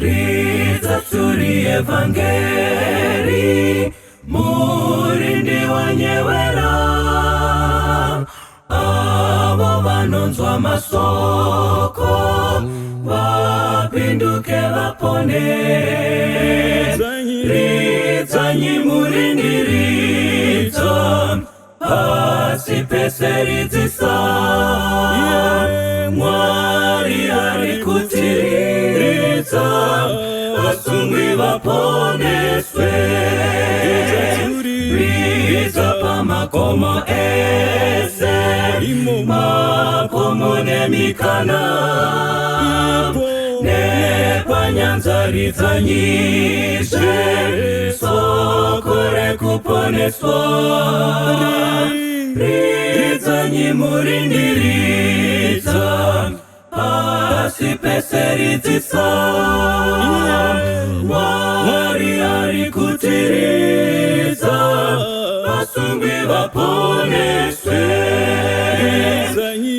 Ridza tsuri yevhangeri, murindi wanyevera avo vanonzwa masoko vapinduke vapone. Ridzanyi murindi ridza pasi pese ridzisa Mwari ari kutiridza vasungwi vaponeswe ridza pamakomo ese makomo nemikana nepanyanza ridzanyizve soko rekuponeswa ridzanyi murindiridza pasi pese ridzisa Mwari ari kutiridza vasungwi vaponeswe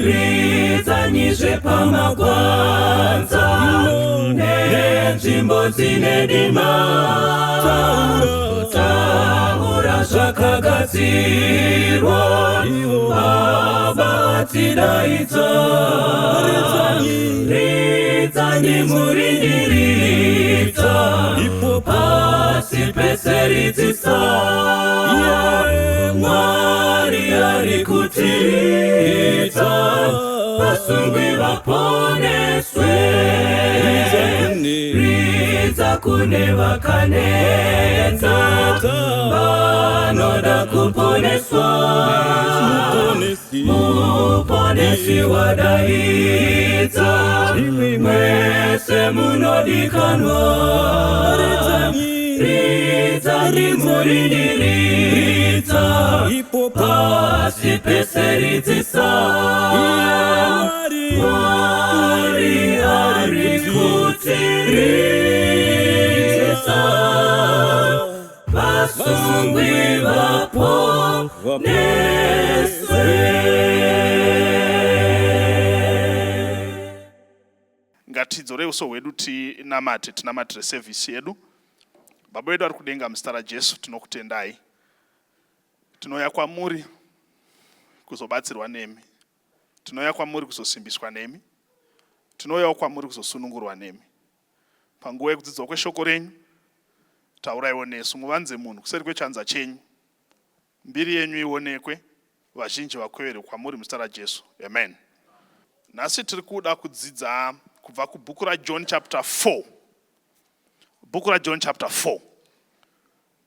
ridzanyizve pamagwanza nenzvimbo dzine dima taura zvakagadzirwa Baba tidaidza ridzanyi murindiridza pasi pese ridzisa Mwari ari kutiridza vasungwi vaponeswe ridza kune vakaneta vanoda kuponeswa muponesi wadaidza mwese munodikanwa ridza rimuriniridza pasi pese ridzisa Mwari ari kutiridza vasungwi vaponeswe. Ngatidzorei uso hwedu tinamate, tinamatire sevhisi yedu. Baba vedu ari kudenga, muzita raJesu tinokutendai. Tinouya kwamuri kuzobatsirwa nemi. Tinouya kwamuri kuzosimbiswa nemi. Tinouyawo kwamuri kuzosunungurwa nemi. Panguva yekudzidzwa kweshoko renyu, tauraiwo nesu, muvanze munhu kuseri kwechanza chenyu. Mbiri yenyu ionekwe, vazhinji vakweverwe kwamuri muzita raJesu. Amen. Nhasi tiri kuda kudzidza kubva kubhuku raJohn chapter 4. Bhuku raJohn chapter 4.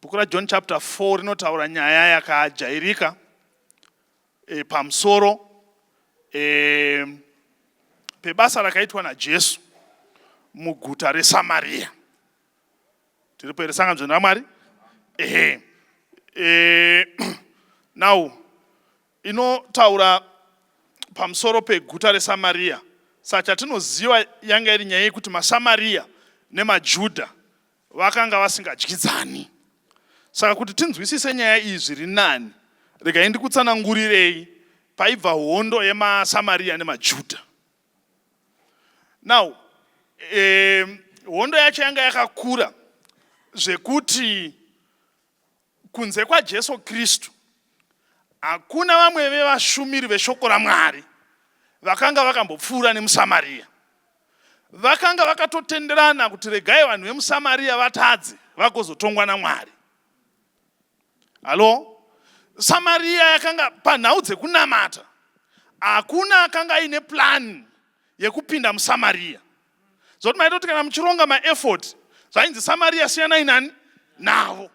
Bhuku raJohn chapter 4 rinotaura nyaya yakajairika e, pamusoro e, pebasa rakaitwa naJesu muguta reSamaria. Tiripo here sanganzweni raMwari? Ehe. E, now inotaura pamusoro peguta reSamaria. Saka chatinoziva yanga iri nyaya yekuti maSamaria nemaJudha vakanga vasingadyidzani. Saka kuti tinzwisise nyaya iyi zviri nani, regai ndikutsanangurirei paibva hondo yemaSamaria nemaJudha. Now, eh, hondo yacho yanga yakakura zvekuti kunze kwaJesu Kristu hakuna vamwe vevashumiri veshoko raMwari vakanga vakambopfuura nemuSamaria. Vakanga vakatotenderana kuti regai vanhu vemuSamaria vatadze vagozotongwa naMwari. Halo? Samaria yakanga panhau dzekunamata hakuna akanga aine plan yekupinda muSamaria. Zvokuti maitoti kana muchironga maeffort zvainzi Samaria siyanai nani navo.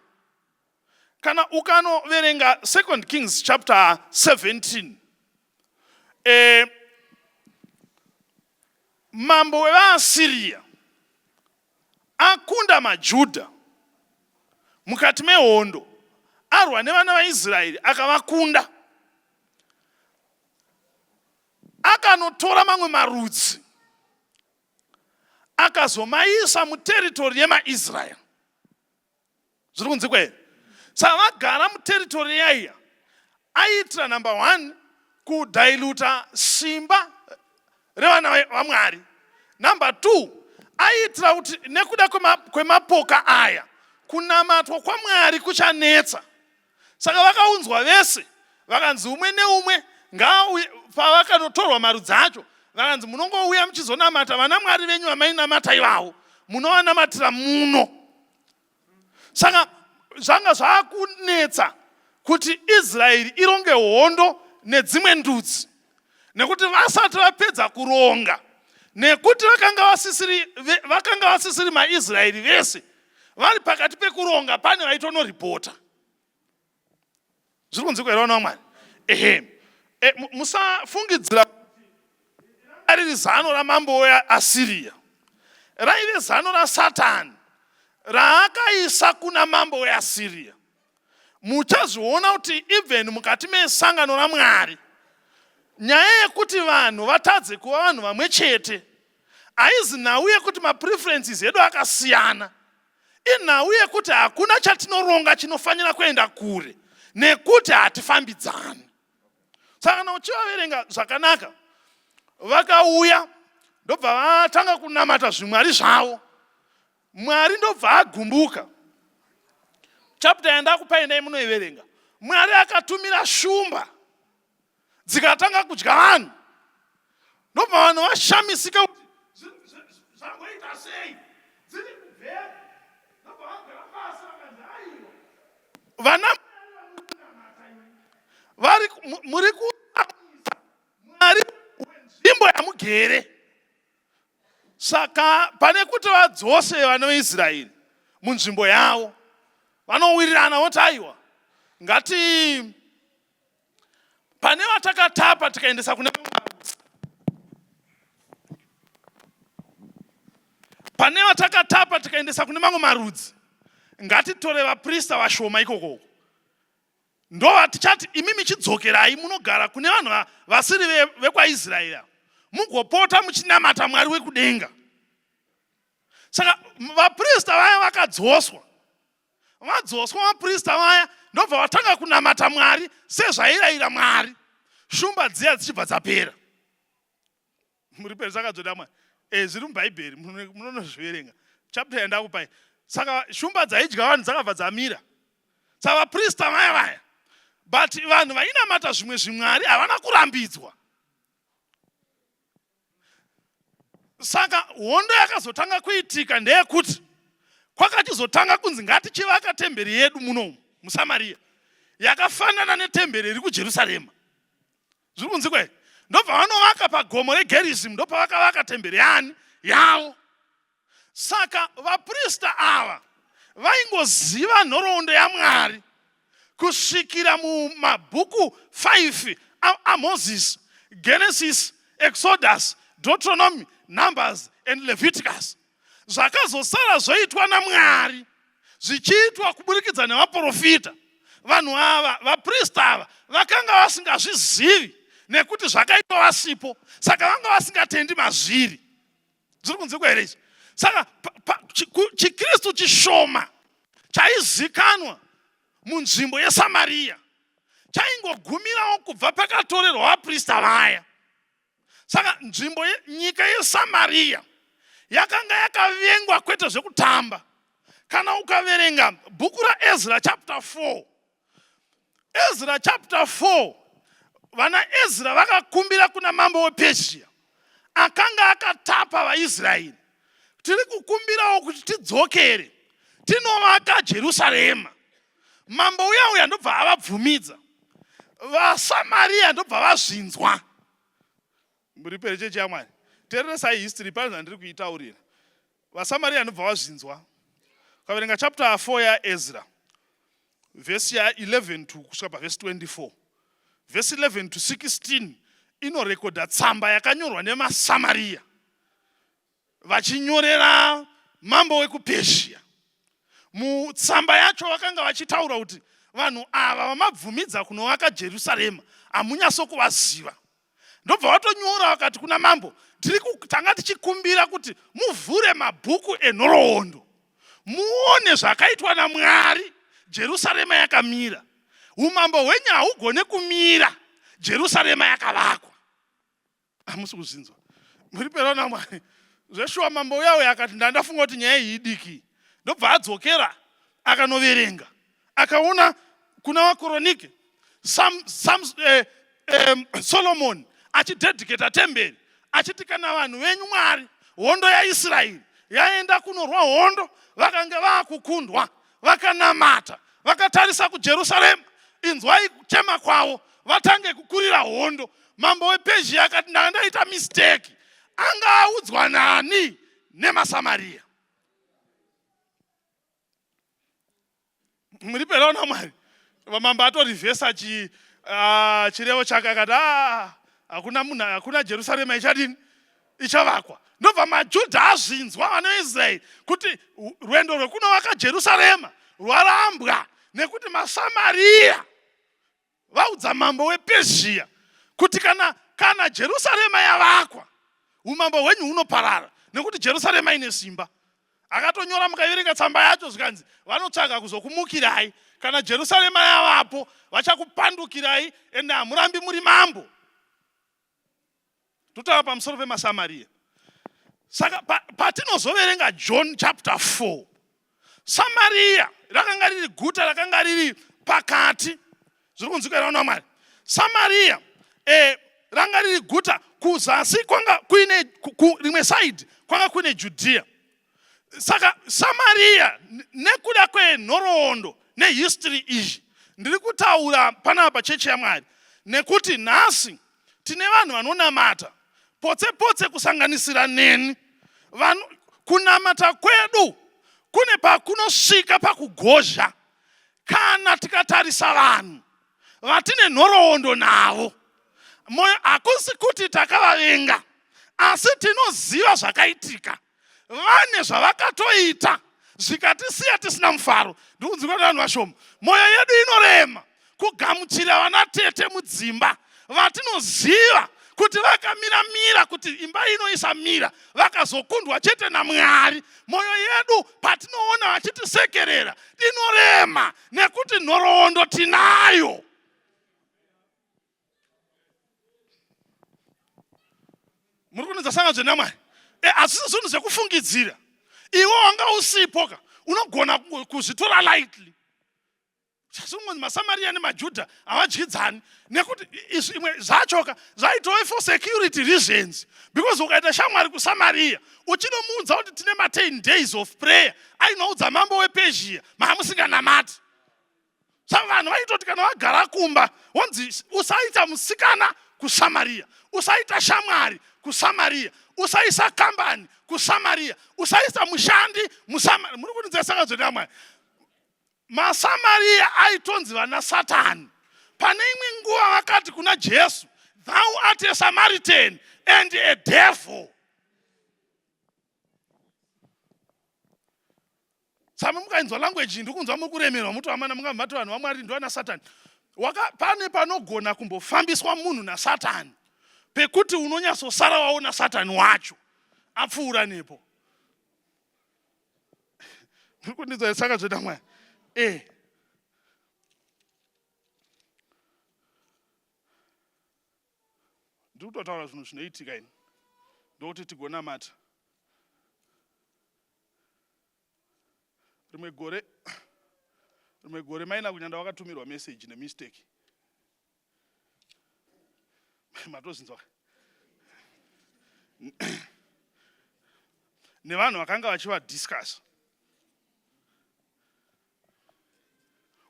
Kana ukanoverenga Second Kings chapter 17 eh, mambo wevaAsiria akunda maJudha mukati mehondo arwa nevana vaIsraeri akavakunda akanotora mamwe marudzi akazomaisa muteritori yemaIsraeri zviri kunzikwa here saka vagara muteritori yaiya aiitira number one kudhailuta simba revana vamwari number two Aiitira kuti nekuda kwemapoka aya kunamatwa kwaMwari kuchanetsa. Saka vakaunzwa vese vakanzi umwe neumwe ngaauye. Pavakanotorwa marudzi acho vakanzi munongouya muchizonamata vana Mwari venyu vamainamata ivavo, munovanamatira muno. Saka zvanga zvakunetsa kuti Israeri ironge hondo nedzimwe ndudzi, nekuti vasati vapedza kuronga, nekuti vakanga vasisiri maIsraeri vese vari pakati pekuronga, pane vaitonoripota. Zviri kunzi here, vana vaMwari? Ehe, musafungidzira riri zano ramambo weAsiriya, raive zano raSatani raakaisa kuna mambo weAsiriya. Muchazviona kuti even mukati mesangano raMwari, nyaya yekuti vanhu vatadze kuva vanhu vamwe chete haizi nhau yekuti mapreferences edu akasiyana. Inhau yekuti hakuna chatinoronga chinofanira kuenda kure nekuti hatifambidzani. Saka kana uchivaverenga zvakanaka, vakauya ndobva vatanga kunamata zvimwari zvavo. Mwari ndobva agumbuka. Chapter yandakupai ndai munoiverenga. Mwari akatumira shumba dzikatanga kudya vanhu, ndobva vanhu vashamisika kuti zvangoita sei, dziri kubvera. Ndobva vagara pasi vakanzi, aiwa, vana vari muri kuamwisa Mwari wenzvimbo yamugere. Saka pane kuti vadzose vana veIsraeri munzvimbo yavo, vanowirirana voti aiwa, ngati pane vatakatapa tikaendesa kune pane vatakatapa tikaendesa kune mamwe marudzi, ngatitore vaprista vashoma ikokoko, ndovatichati imi michidzokerai munogara kune vanhu vasiri vekwaIsraeri, mugopota muchinamata Mwari wekudenga. Saka vaprista vaya vakadzoswa, vadzoswa vaprista vaya ndobva vatanga kunamata Mwari sezvairayira Mwari, shumba dziya dzichibva dzapera. Muri peri sakadzoda Mwari. Zviri muBhaibheri, munonozviverenga chapter yandakupai. Saka shumba dzaidya vanhu dzakabva dzamira. Saka vaprista vaya vaya, but vanhu vainamata zvimwe zvimwari havana kurambidzwa. Saka hondo yakazotanga kuitika ndeyekuti kwakachizotanga kunzi ngatichivaka temberi yedu munomu muSamaria yakafanana netemberi iri kuJerusarema. Zviri kunzi kwe ndobva vanovaka pagomo reGerizimu, ndopavakavaka temberi yani yavo. Saka vaprista ava vaingoziva nhoroondo yaMwari kusvikira mumabhuku 5 aMozisi, Genesis, Exodus, Deuteronomy, Numbers and Leviticus. Zvakazosara zvoitwa naMwari zvichiitwa kuburikidza nevaprofita. Vanhu ava, vaprista ava, vakanga vasingazvizivi nekuti zvakaitwa vasipo, saka vanga vasingatendi mazviri. Zviri kunzwikwa here izvi? Saka chiKristu chishoma chaizikanwa munzvimbo yeSamaria chaingogumirawo kubva pakatorerwa vaprista vaya. Saka nzvimbo nyika yeSamaria yakanga yakavengwa kwete zvekutamba. Kana ukaverenga bhuku raEzra chapter 4, Ezra chapter 4, vana Ezra vakakumbira kuna mambo wePezhia akanga akatapa vaIsraeri, tiri kukumbirawo kuti tidzokere tinovaka Jerusarema. Mambo uya uya ndobva avabvumidza. VaSamaria ndobva vazvinzwa. Muri pere chechi yaMwari, teereresai history pane zvandiri kuitaurira. VaSamaria ndobva vazvinzwa. Ukaverenga chapter 4 yaEzra vhesi ya11 to kusvika pavhesi 24, vhesi 11 to 16 inorekodha tsamba yakanyorwa nemaSamaria vachinyorera mambo wekuPezhia. Mutsamba yacho vakanga vachitaura kuti vanhu ava vamabvumidza kunovaka Jerusarema hamunyatsokuvaziva. Ndobva vatonyora vakati kuna mambo, tiri tanga tichikumbira kuti muvhure mabhuku enhoroondo muone zvakaitwa naMwari Jerusarema yakamira. Umambo hwenyu haugone kumira Jerusarema yakavakwa. Hamusi kuzvinzwa? Muri pera naMwari. Zveshuwa mambo uya uya akati ndandafunga kuti nyaya iyi idiki. Ndobva adzokera akanoverenga. Akaona kuna vakoronike Sam, Sam, eh, eh, Solomon achidedicata temberi achiti kana vanhu venyu Mwari hondo yaIsraeri yaenda kunorwa hondo vakange vaakukundwa vakanamata vakatarisa kuJerusarema inzwai kuchema kwavo vatange kukurira hondo mambo wepezhia akati ndanga ndaita misteki anga audzwa nani nemasamariya muri peraona mwari mambo atorivhesa chi, uh, chirevo chake akati ah, hakuna munhu hakuna jerusarema ichadini ichavakwa ndobva majudha azvinzwa vana veisraeri kuti rwendo rwekunovaka jerusarema rwarambwa nekuti masamariya vaudza mambo wepezhiya kuti kana kana jerusarema yavakwa umambo hwenyu hunoparara nekuti jerusarema ine simba akatonyora mukaiverenga tsamba yacho zvikanzi vanotsvaga kuzokumukirai kana jerusarema yavapo vachakupandukirai ende hamurambi muri mambo totaura pamusoro pemasamariya saka patinozoverenga pa john chapter 4 samariya rakanga riri guta rakanga riri pakati zviri kunzwika here vana vamwari samariya eh, ranga riri guta kuzasi kwanga kuine ku, rimwe side kwanga kuine judhiya saka samariya nekuda kwenhoroondo nehistory izvi ndiri kutaura panapa chechi yamwari nekuti nhasi tine vanhu vanonamata potse potse kusanganisira neni vanhu kunamata kwedu kune pakunosvika pakugozha kana tikatarisa vanhu vatine nhoroondo navo moyo hakusi kuti takavavenga asi tinoziva zvakaitika vane zvavakatoita zvikatisiya tisina mufaro ndikunzwika nevanhu vashoma mwoyo yedu inorema kugamuchira vana tete mudzimba vatinoziva kuti vakamira mira kuti imba ino isamira vakazokundwa chete namwari mwoyo yedu patinoona vachitisekerera inorema nekuti nhoroondo tinayo muri kunonza sanga zvenamwari e, hazvisi zvinhu zvekufungidzira iwe wanga usipo ka unogona kuzvitora lightly chasingonzi masamariya nemajudha havadyidzani nekuti izvi imwe zvachoka zvaitove for security reasons because ukaita shamwari kusamariya uchinomuudza kuti tine ma10 days of prayer ainoudza mambo wepezhia maamusinganamati saka vanhu vaitoti kana vagara kumba wonzi usaita musikana kusamariya usaita shamwari kusamariya usaisa kambani kusamariya usaisa mushandi musamariya muri kuti nzesaka zvedamwari masamariya aitonzi vana satani pane imwe nguva vakati kuna jesu thou art a samaritan and a devil Same mukainzwa language iyi ndikunzwa muri kuremerwa muti amana mungabva mati vanhu vamwari ndivana satani. Waka pane panogona kumbofambiswa munhu nasatani pekuti unonyatsosara waona satani wacho apfuura nepo. Muri kundinzwa saka zvoita mwaya. Eh. Ndiri kutotaura zvinhu zvinoitika ini. Ndokuti tigonamata. Rimwe gore rimwe gore maina kunyanda wakatumirwa message nemistake. Matozinzwa. Nevanhu vakanga vachivadiscuss.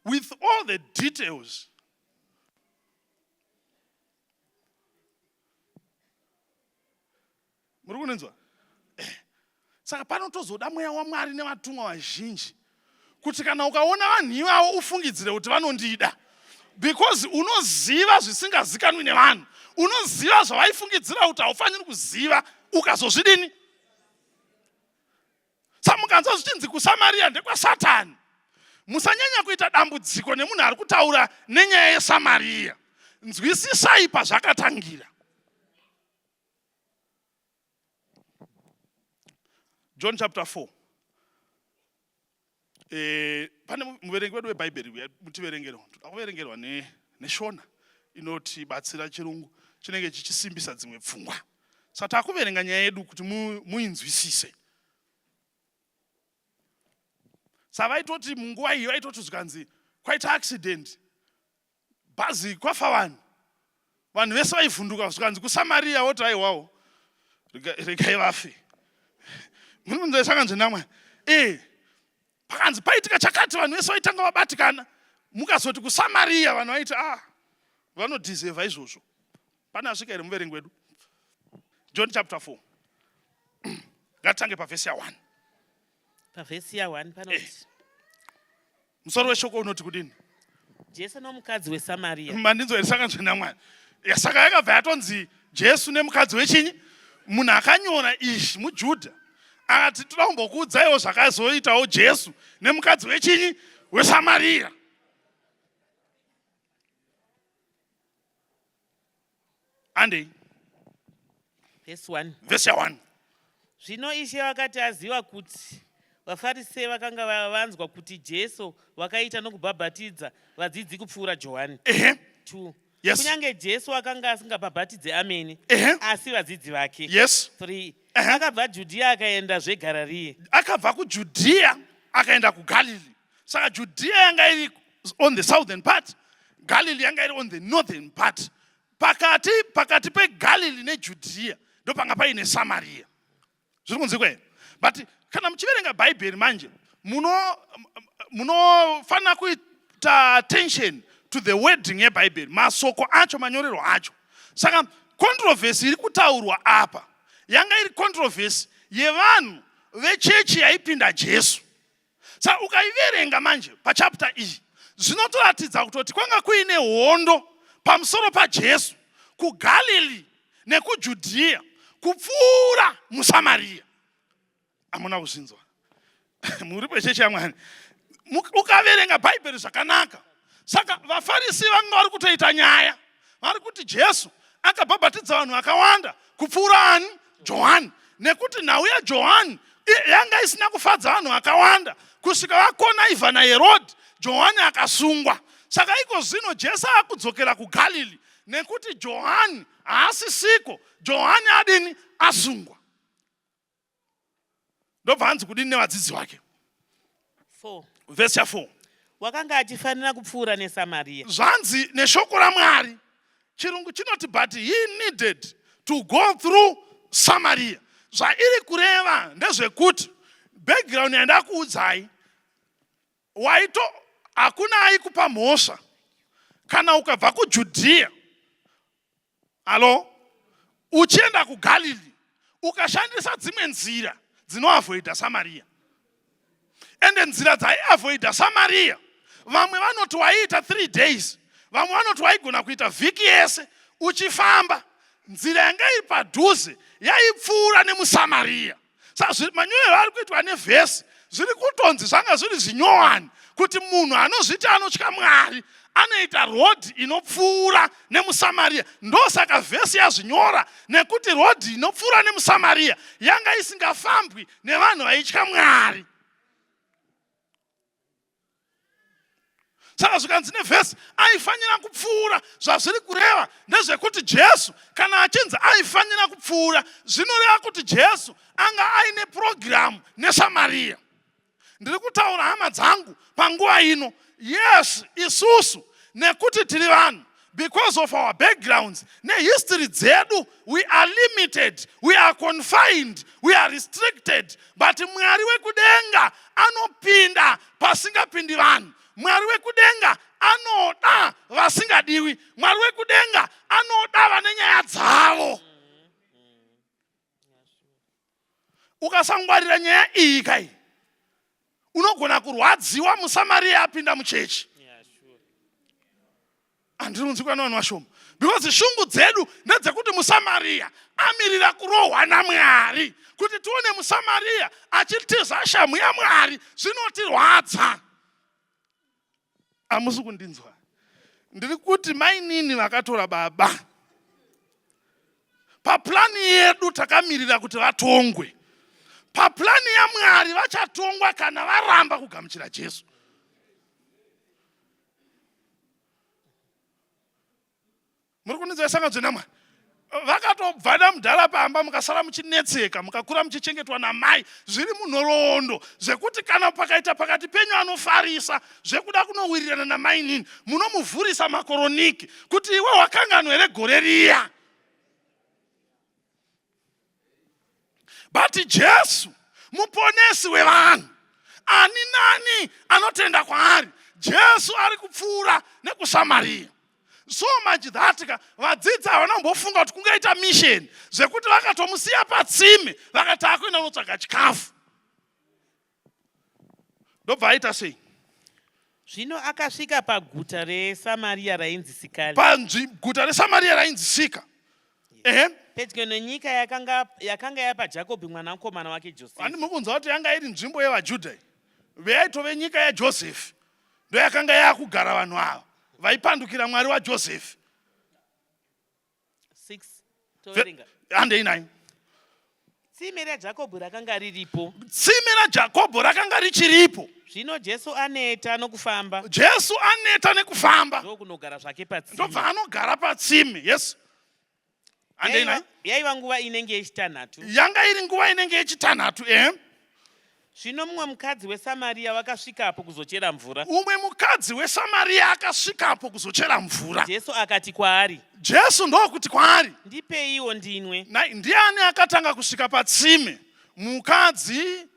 With all the details muri kunonzwa eh. saka panotozoda mweya wamwari nevatumwa vazhinji kuti kana ukaona vanhu ivavo ufungidzire kuti vanondida because unoziva zvisingazikanwi nevanhu unoziva zvavaifungidzira kuti haufaniri kuziva ukazozvidini Sa mukanzwa zvichinzi kuSamaria ndekwaSatani, musanyanya kuita dambudziko nemunhu ari kutaura nenyaya yeSamaria. Nzwisisai pazvakatangira. John chapter 4. Eh, pane muverengi wedu webhaibheri uya mutiverengerwa toda kuverengerwa neshona inotibatsira chirungu chinenge chichisimbisa dzimwe pfungwa. Saka takuverenga nyaya yedu kuti muinzwisise. Saka vaitoti munguva iyi vaitoti zvikanzi kwaita accident bhazi kwafa vanhu vanhu vese vaivhunduka zvikanzi kusamariya woti aiwawo regai vafe muri kunzwa sakanzi namwari ee pakanzi paitika chakati vanhu vese vaitanga vabatikana mukazoti kusamariya vanhu vaiti a ah, vanodhizevha izvozvo pane asvika here muverengi wedu john chapter 4 ngatitange pavhesi ya1 pavhesi ya1 panoti eh. Musoro weshoko unoti kudini? Jesu nomukadzi weSamaria. Mandinzwa here saka namwari. Saka yakabva yatonzi Jesu nemukadzi wechinyi? Munhu akanyora izvi muJudha akati toda kumbokuudzaiwo zvakazoitawo Jesu nemukadzi wechinyi weSamaria. Andei. Verse 1. Verse 1. Zvino Ishe wakati aziva kuti vaFarise vakanga vanzwa kuti Jesu wakaita nokubhabhatidza vadzidzi kupfuura Johani. Ehe. 2. Yes. Kunyange Jesu akanga asingabhabhatidzi amene, Ehe. asi vadzidzi vake. Yes. 3. Ehe. Akabva Judhiya akaenda zveGarariya. Akabva kuJudhiya akaenda kuGalili. Saka Judhiya yanga iri on the southern part, Galili yanga iri on the northern part. Pakati pakati peGalili neJudhiya ndopanga paine Samaria. Zviri kunzikwa here? But kana muchiverenga Bhaibheri manje munofanira kuita attention to the wording yeBhaibheri, masoko acho, manyorerwo acho. Saka controversy iri kutaurwa apa yanga iri controversy yevanhu vechechi yaipinda Jesu. Saka ukaiverenga manje pachapter iyi zvinotoratidza kutoti kwanga kuine hondo pamusoro paJesu kuGalili nekuJudhiya kupfuura muSamaria. Hamuna kuzvinzwa? Muri pechechi yaMwari. Ukaverenga Bhaibheri zvakanaka, saka vaFarisi vanga vari kutoita nyaya, vari kuti Jesu akabhabhatidza vanhu vakawanda kupfuura ani? Johani. Nekuti nhau yaJohani yanga isina kufadza vanhu vakawanda kusvika vakona ivha naHerodhi, Johani akasungwa. Saka iko zvino Jesu akudzokera kuGalili nekuti Johani haasisiko, Johani adini? Asungwa. Ndobva hanzi kudini nevadzidzi vake? Vhesi ya 4. Wakanga achifanira kupfuura neSamaria. Zvanzi neshoko raMwari, chirungu chinoti but he needed to go through Samaria. Zvairi kureva ndezvekuti background yandakuudzai waito hakuna aikupa mhosva kana ukabva kuJudhiya Halo, uchienda kuGalili ukashandisa dzimwe nzira dzinoavoida Samaria. Ende nzira dzaiavoida Samaria, vamwe vanoti waiita 3 days, vamwe vanoti waigona kuita vhiki yese uchifamba. Nzira yanga iri padhuze yaipfuura nemuSamaria. Saka manyorero ari kuitwa nevhesi zviri kutonzi zvanga zviri zvinyowani kuti munhu anozviti anotya Mwari anoita rodhi inopfuura nemuSamaria. Ndosaka vhesi yazvinyora, nekuti rodhi inopfuura nemuSamaria yanga isingafambwi nevanhu vaitya Mwari. Saka zvikanzi nevhesi aifanira kupfuura, zvazviri kureva ndezvekuti Jesu kana achinzi aifanira kupfuura zvinoreva kuti Jesu anga aine purogiramu neSamaria. Ndiri kutaura hama dzangu panguva ino, yes, isusu nekuti tiri vanhu, because of our backgrounds nehistory dzedu, we are limited, we are confined, we are restricted, but Mwari wekudenga anopinda pasingapindi vanhu. Mwari wekudenga anoda vasingadiwi. Mwari wekudenga anoda vane nyaya dzavo. Ukasangwarira nyaya iyi kai, unogona kurwadziwa muSamaria apinda muchechi. Handiri kunzwikwa nevanhu vashoma, because shungu dzedu ndedzekuti muSamaria amirira kurohwa naMwari. Kuti tione muSamaria achitiza shamhu yaMwari zvinotirwadza. Hamusi kundinzwa? Ndiri kuti mainini vakatora baba paplani yedu, takamirira kuti vatongwe. Paplani yaMwari vachatongwa kana varamba kugamuchira Jesu. Muri kundinzwa sangadzo namwari? Vakatobva namudhara pamba, mukasara muchinetseka, mukakura muchichengetwa namai. Zviri munhoroondo zvekuti kana pakaita pakati penyu anofarisa zvekuda kunowirirana namainini, munomuvhurisa makoroniki kuti iwe wakanganwa here gore riya. But Jesu muponesi wevanhu, ani nani anotenda kwaari, Jesu ari kupfuura nekuSamaria. So much that ka vadzidzi havana kumbofunga kuti kungaita mission, zvekuti vakatomusiya patsime vakati akuenda kunotsvaga chikafu. Ndobva aita sei? Zvino akasvika paguta reSamaria rainzi Sikari. Panzvi guta reSamaria rainzi Sika. Ehe. Pedyo nenyika yakanga yapa Jakobhi mwanakomana wake Josefa. Handi mukunzwa kuti yanga iri nzvimbo yevaJudha iyi, veyaitove nyika yaJosefi, ndo yakanga yaakugara vanhu ava vaipandukira Mwari waJosefi. 6 toverenga. Handei nayo. Tsime raJakobho rakanga riripo. Tsime raJakobho rakanga richiripo. Zvino Jesu aneta nokufamba. Jesu aneta nekufamba. Ndokunogara zvake patsime. Ndobva anogara patsime. Yes. Handei nayo. Yaiva nguva inenge yechitanhatu. Yanga iri nguva inenge yechitanhatu, eh? Zvino mumwe mukadzi weSamaria wakasvikapo kuzochera mvura. Umwe mukadzi weSamaria akasvikapo kuzochera mvura. Jesu akati kwaari. Jesu ndokuti kwaari, ndipeiwo ndinwe. Ndiani akatanga kusvika patsime? Mukadzi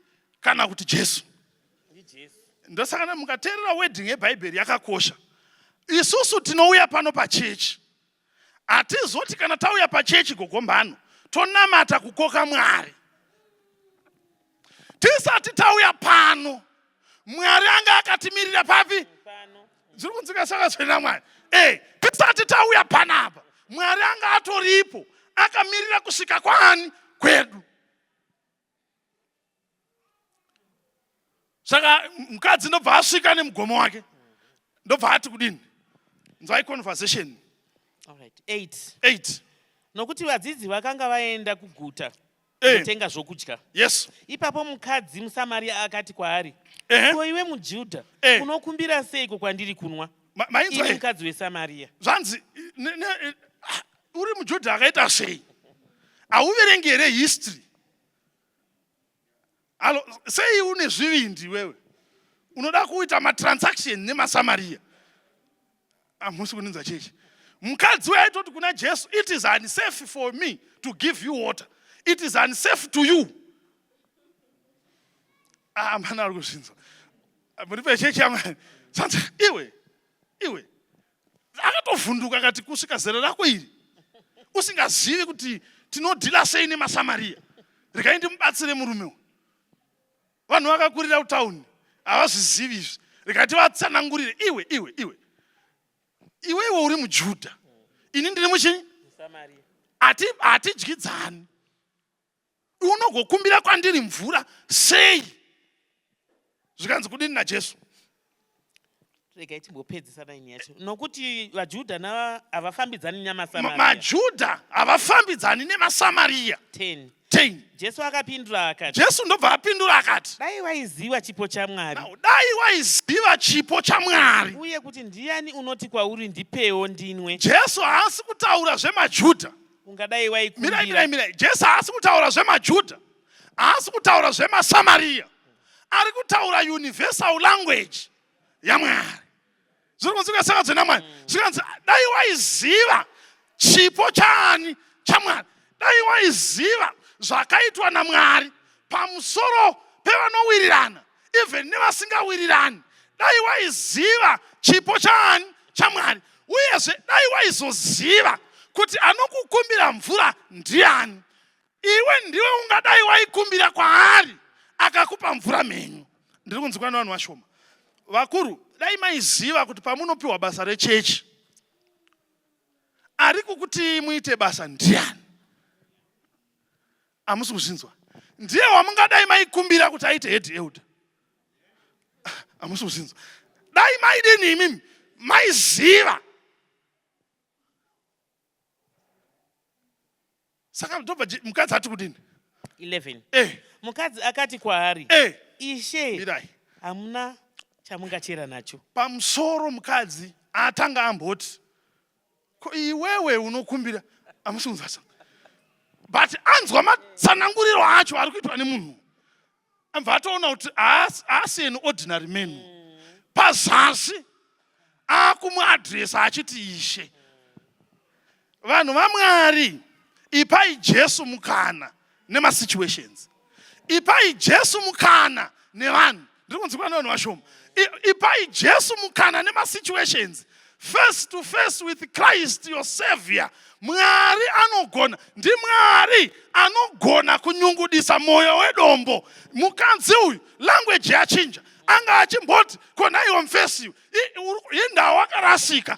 kana kuti Jesu? NdiJesu. Ndosaka mukateerera wedding yeBhaibheri yakakosha. Isusu tinouya pano pachechi, hatizoti kana tauya pachechi gogombano tonamata kukoka Mwari. Tisati tauya pano, Mwari anga akatimirira papi? Zviri kunzika saka zvena Mwari. Tisati tauya panapa, Mwari anga atoripo akamirira kusvika kwaani? Kwedu. Saka mukadzi ndobva asvika nemugomo wake, ndobva ati kudini? Nzwai conversation. Alright, 8. 8. Nokuti vadzidzi vakanga vaenda kuguta kunotenga zvokudya. Yes. Ipapo mukadzi muSamaria akati kwaari, ko iwe muJudha unokumbira seiko kwandiri kunwa? Mainzwa? Ini mukadzi weSamaria. Zvanzi uri muJudha akaita sei? Hauverengi here history? Alo, sei une zvivindi iwewe? Unoda kuita matransaction nemaSamaria? Hamusi kuninzwa chechi. Mukadzi uyo aitoti kuna Jesu, it is unsafe for me to give you water. It is unsafe to you. Ah, mana ari kuzvinzwa. Muri pechechi yaMwari. Zvanzi iwe, iwe. Akatovhunduka akati kusvika zera rako iri usingazivi kuti tinodhila sei nemaSamaria. Regai ndimubatsire murume uyu. Vanhu vakakurira kutauni havazvizivi izvi. Regai tivatsanangurire. Iwe, iwe, iwe. Iwe iwe uri muJudha. Ini ndiri muchi? Hatidyidzani. Unogokumbira kwandiri mvura sei? Zvikanzi kudini naJesu? Regai timbopedzisa naini yacho. Nokuti vaJudha havafambidzani nemaSamaria. MaJudha havafambidzani nemaSamaria. 10. 10. Jesu akapindura akati. Jesu ndobva apindura akati, dai waiziva chipo chaMwari. Dai waiziva chipo chaMwari. Uye kuti ndiani unoti kwauri ndipewo ndinwe. Jesu haasi kutaura zvemaJudha. Ungadai waikumbira. Mirai, mirai, mirai. Jesu haasi kutaura zvemaJudha. Haasi kutaura zvemaSamaria. Ari kutaura universal language yaMwari. Zviri kunzwika saka dzena Mwari. Zvikanzi dai waiziva chipo chaani? ChaMwari. Dai waiziva zvakaitwa naMwari pamusoro pevanowirirana even nevasingawirirani. Dai waiziva chipo chaani? ChaMwari. Uyezve dai waizoziva kuti anokukumbira mvura ndiani. Iwe ndiwe ungadai waikumbira kwaari akakupa mvura mhenyu. Ndiri kunzwikwa nevanhu vashoma. Vakuru, dai maiziva kuti pamunopiwa basa rechechi, ari kukuti muite basa ndiani? Hamusi kuzvinzwa. Ndiye wamungadai maikumbira kuti aite head elder. Hamusi kuzvinzwa. Dai maidini imimi? Maiziva. Saka ndobva mukadzi ati kudini? 11. Mukadzi akati kwaari, Ishe, Mirai. hamuna chamungachera nacho. Pamusoro mukadzi atanga amboti, ko iwewe unokumbira? Amusi kunzwa. But anzwa matsananguriro acho ari kuitwa nemunhu. Ambva atoona kuti haasi an ordinary man. Pazasi akumuadresa achiti ishe. Vanhu vaMwari ipai Jesu mukana nemasituations. Ipai Jesu mukana nevanhu. Ndiri kunzwikwa nevanhu vashoma. Ipai Jesu mukana nemasituations. Face to face with Christ your savior. Mwari anogona, ndiMwari anogona kunyungudisa mwoyo wedombo. Mukadzi uyu language yachinja. Anga achimboti kona iwe mfesi indawo wakarasika.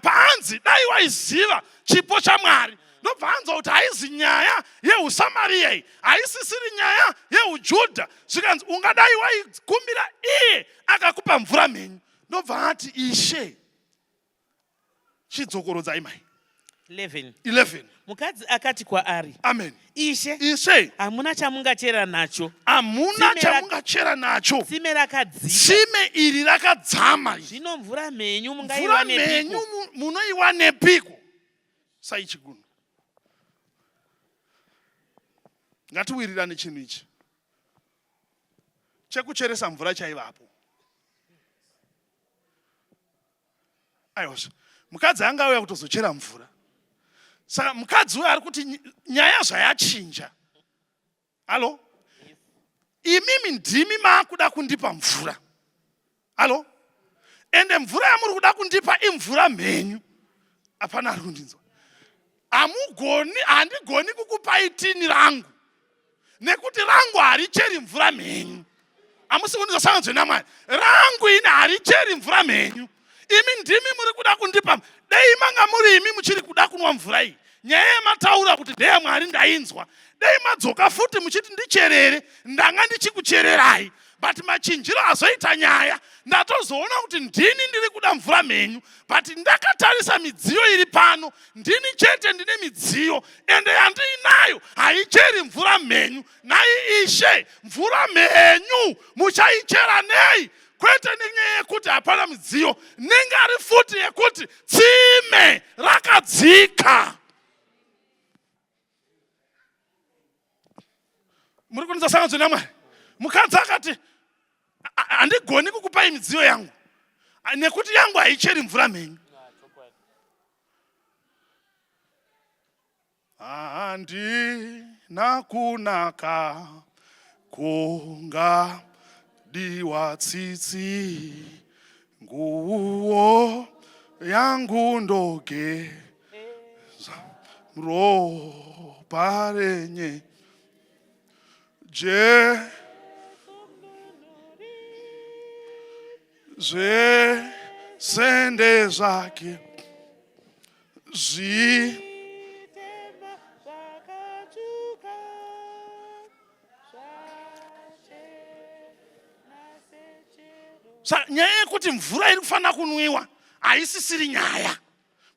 Paanzi dai waiziva chipo chaMwari ndobva anzwa kuti haizi nyaya yeusamariya iyi, haisisiri nyaya yeujudha. Zvikanzi ungadai waikumbira iye akakupa mvura mhenyu. Ndobva ati ishe, chidzokorodzai mai. 11. 11. Mukadzi akati kwaari, Amen. Ishe, Ishe, hamuna chamungachera nacho, hamuna chamungachera nacho. Tsime rakadzika. Tsime iri rakadzama. Zvino mvura mhenyu mvura mhenyu munoiwanepiko? Saichiguno. Ngatiwirirane chinhu ichi. Chekucheresa mvura chaivapo. Aiwa, mukadzi anga auya kutozochera mvura. Saka mukadzi uyo ari kuti nyaya zvayachinja. Halo? Imimi ndimi maakuda kundipa mvura. Halo? Ende mvura yamuri kuda kundipa imvura mhenyu. Hapana ari kundinzwa. Hamugoni, handigoni kukupai tini rangu. Nekuti rangu haricheri mvura mhenyu. Hamusi kundinzwa sanganzwe naMwari. Rangu ini haricheri mvura mhenyu. Imi ndimi muri kuda kundipa. Dei manga muri imi muchiri kuda kunwa mvura iyi. Nyaya yamataura kuti ndeya Mwari ndainzwa. Dei madzoka futi muchiti ndicherere, ndanga ndichikuchererai. But machinjiro azoita nyaya, ndatozoona kuti ndini ndiri kuda mvura mhenyu. But ndakatarisa midziyo iri pano, ndini chete ndine midziyo, ende yandiinayo haicheri mvura mhenyu. Nhai Ishe, mvura mhenyu muchaichera nei? Kwete nenyaya yekuti hapana midziyo, nengari futi yekuti tsime rakadzika. Muri kunzwa sanganzo naMwari? Mukadzi akati handigoni kukupai midziyo yangu nekuti yangu haicheri mvura mhenyu. Handina kunaka kungadiwa tsitsi, nguo yangu ndogeza ropa renye je zvese ndezvake zvi Sa nyaya yekuti mvura iri kufanira kunwiwa haisisiri nyaya.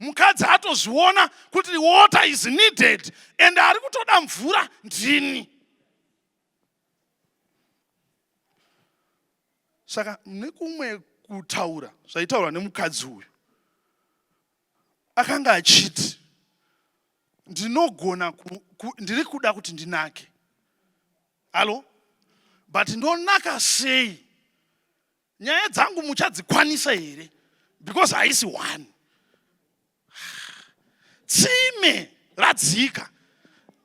Mukadzi atozviona kuti water is needed and ari kutoda mvura ndini. Saka nekumwe kutaura zvaitaurwa nemukadzi uyu, akanga achiti ndinogona ndiri kuda kuti ndinake. Halo? But ndonaka sei? Nyaya dzangu muchadzikwanisa here? Because haisi one. Tsime radzika.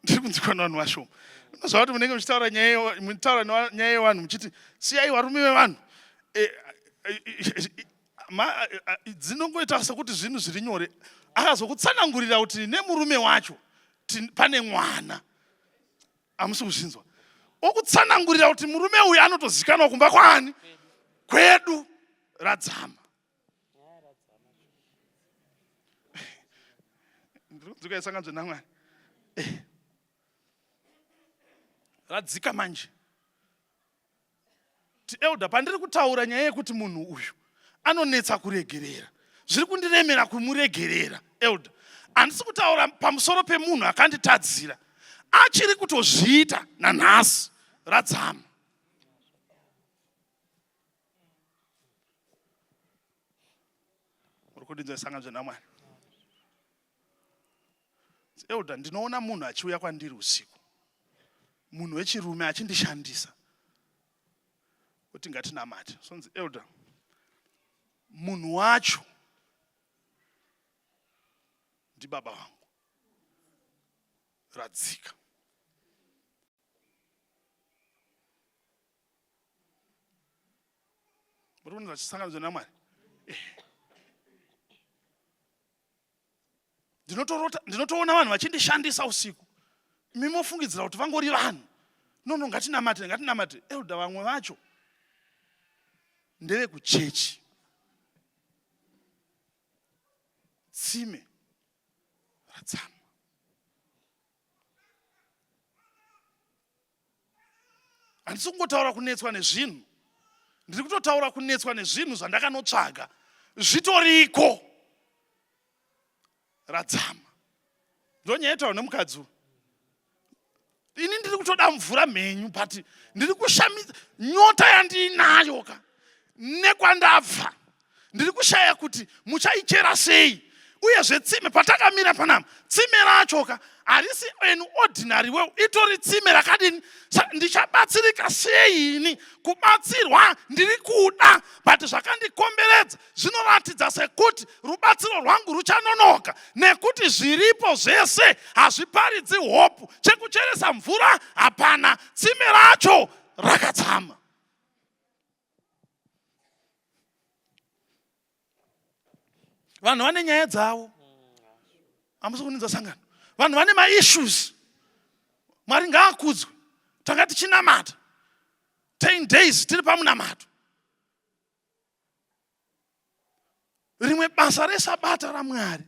Ndiri kunzwikwa nevanhu vashoma. Unoziva kuti munenge muchitaura nyaya muchitaura nyaya yevanhu muchiti siyai varume vevanhu. Dzinongoita sekuti zvinhu zviri nyore. Akazokutsanangurira kuti nemurume wacho pane mwana. Hamusi kuzvinzwa? Okutsanangurira kuti murume uyu anotozikanwa kumba kwaani? Kwedu. Radzama. Ndiri kunzwika isanganzwe naMwari. Radzika manje. Ti elder, pandiri kutaura nyaya yekuti munhu uyu anonetsa kuregerera, zviri kundiremera kumuregerera elder. Handisi kutaura pamusoro pemunhu akanditadzira, achiri kutozviita nanhasi. Radzama. Muri kundinzwa isanganzwe naMwari. Elder, ndinoona munhu achiuya kwandiri usiku, munhu wechirume achindishandisa kuti ngatinamate. Sonzi elder, munhu wacho ndibaba vangu. Radzika. Muri kunzwa chisanganidzo naMwari? Eh. Ndinotorota, ndinotoona vanhu vachindishandisa usiku. Imi mofungidzira kuti vangori vanhu. No, no, ngatinamate, ngatinamate. Elder, vamwe vacho ndevekuchechi. Tsime radzama. Handisi kungotaura kunetswa nezvinhu, ndiri kutotaura kunetswa nezvinhu zvandakanotsvaga zvitoriko. Radzama ndonyaya itaura nemukadzi uyu. Ini ndiri kutoda mvura mhenyu, but ndiri kushamisa nyota yandiinayo ka nekwandabva. Ndiri kushaya kuti muchaichera sei. Uyezve tsime patakamira panapa, tsime racho ka harisi an ordinary well, itori tsime rakadini. Ndichabatsirika sei ini? Kubatsirwa ndiri kuda, but zvakandikomberedza zvinoratidza sekuti rubatsiro rwangu ruchanonoka, nekuti zviripo zvese hazviparidzi hope. Chekucheresa mvura hapana, tsime racho rakadzama. Vanhu vane nyaya dzavo, hamusi kuninza sangano. Vanhu vane maissues. Mwari ngaakudzwe. Tanga tichinamata 10 days tiri pamunamato. Rimwe basa resabata raMwari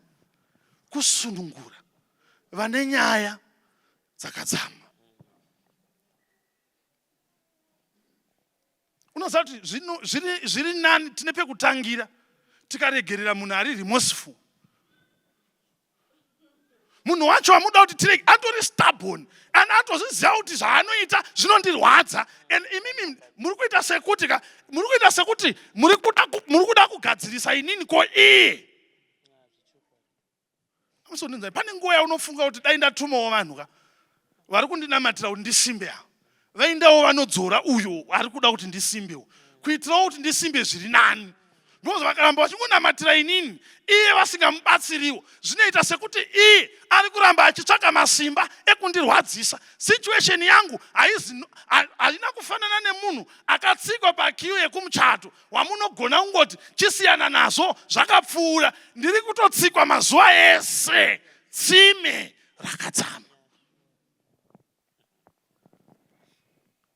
kusunungura vane nyaya dzakadzama. Unoziva kuti zviri nani tine pekutangira tikaregerera munhu ari remorseful. Munhu wacho amuda kuti tirege atori stubborn and atozviziva kuti zvaanoita zvinondirwadza, and imimi muri kuita sekuti ka, muri kuita sekuti muri kuda kugadzirisa inini ko iye. Amusondinzai, pane nguva yaunofunga kuti dai ndatumawo vanhu ka vari kundinamatira kuti ndisimbe ava, vaendawo vanodzora uyo ari kuda kuti ndisimbewo, kuitirawo kuti ndisimbe zviri nani. Because vakaramba vachingonamatira inini iye vasingamubatsiriwo, zvinoita sekuti iye ari kuramba achitsvaka masimba ekundirwadzisa. Situation yangu haina kufanana nemunhu akatsikwa pakiyo yekumuchato wamunogona kungoti chisiyana nazvo zvakapfuura. Ndiri kutotsikwa mazuva ese, tsime rakadzama.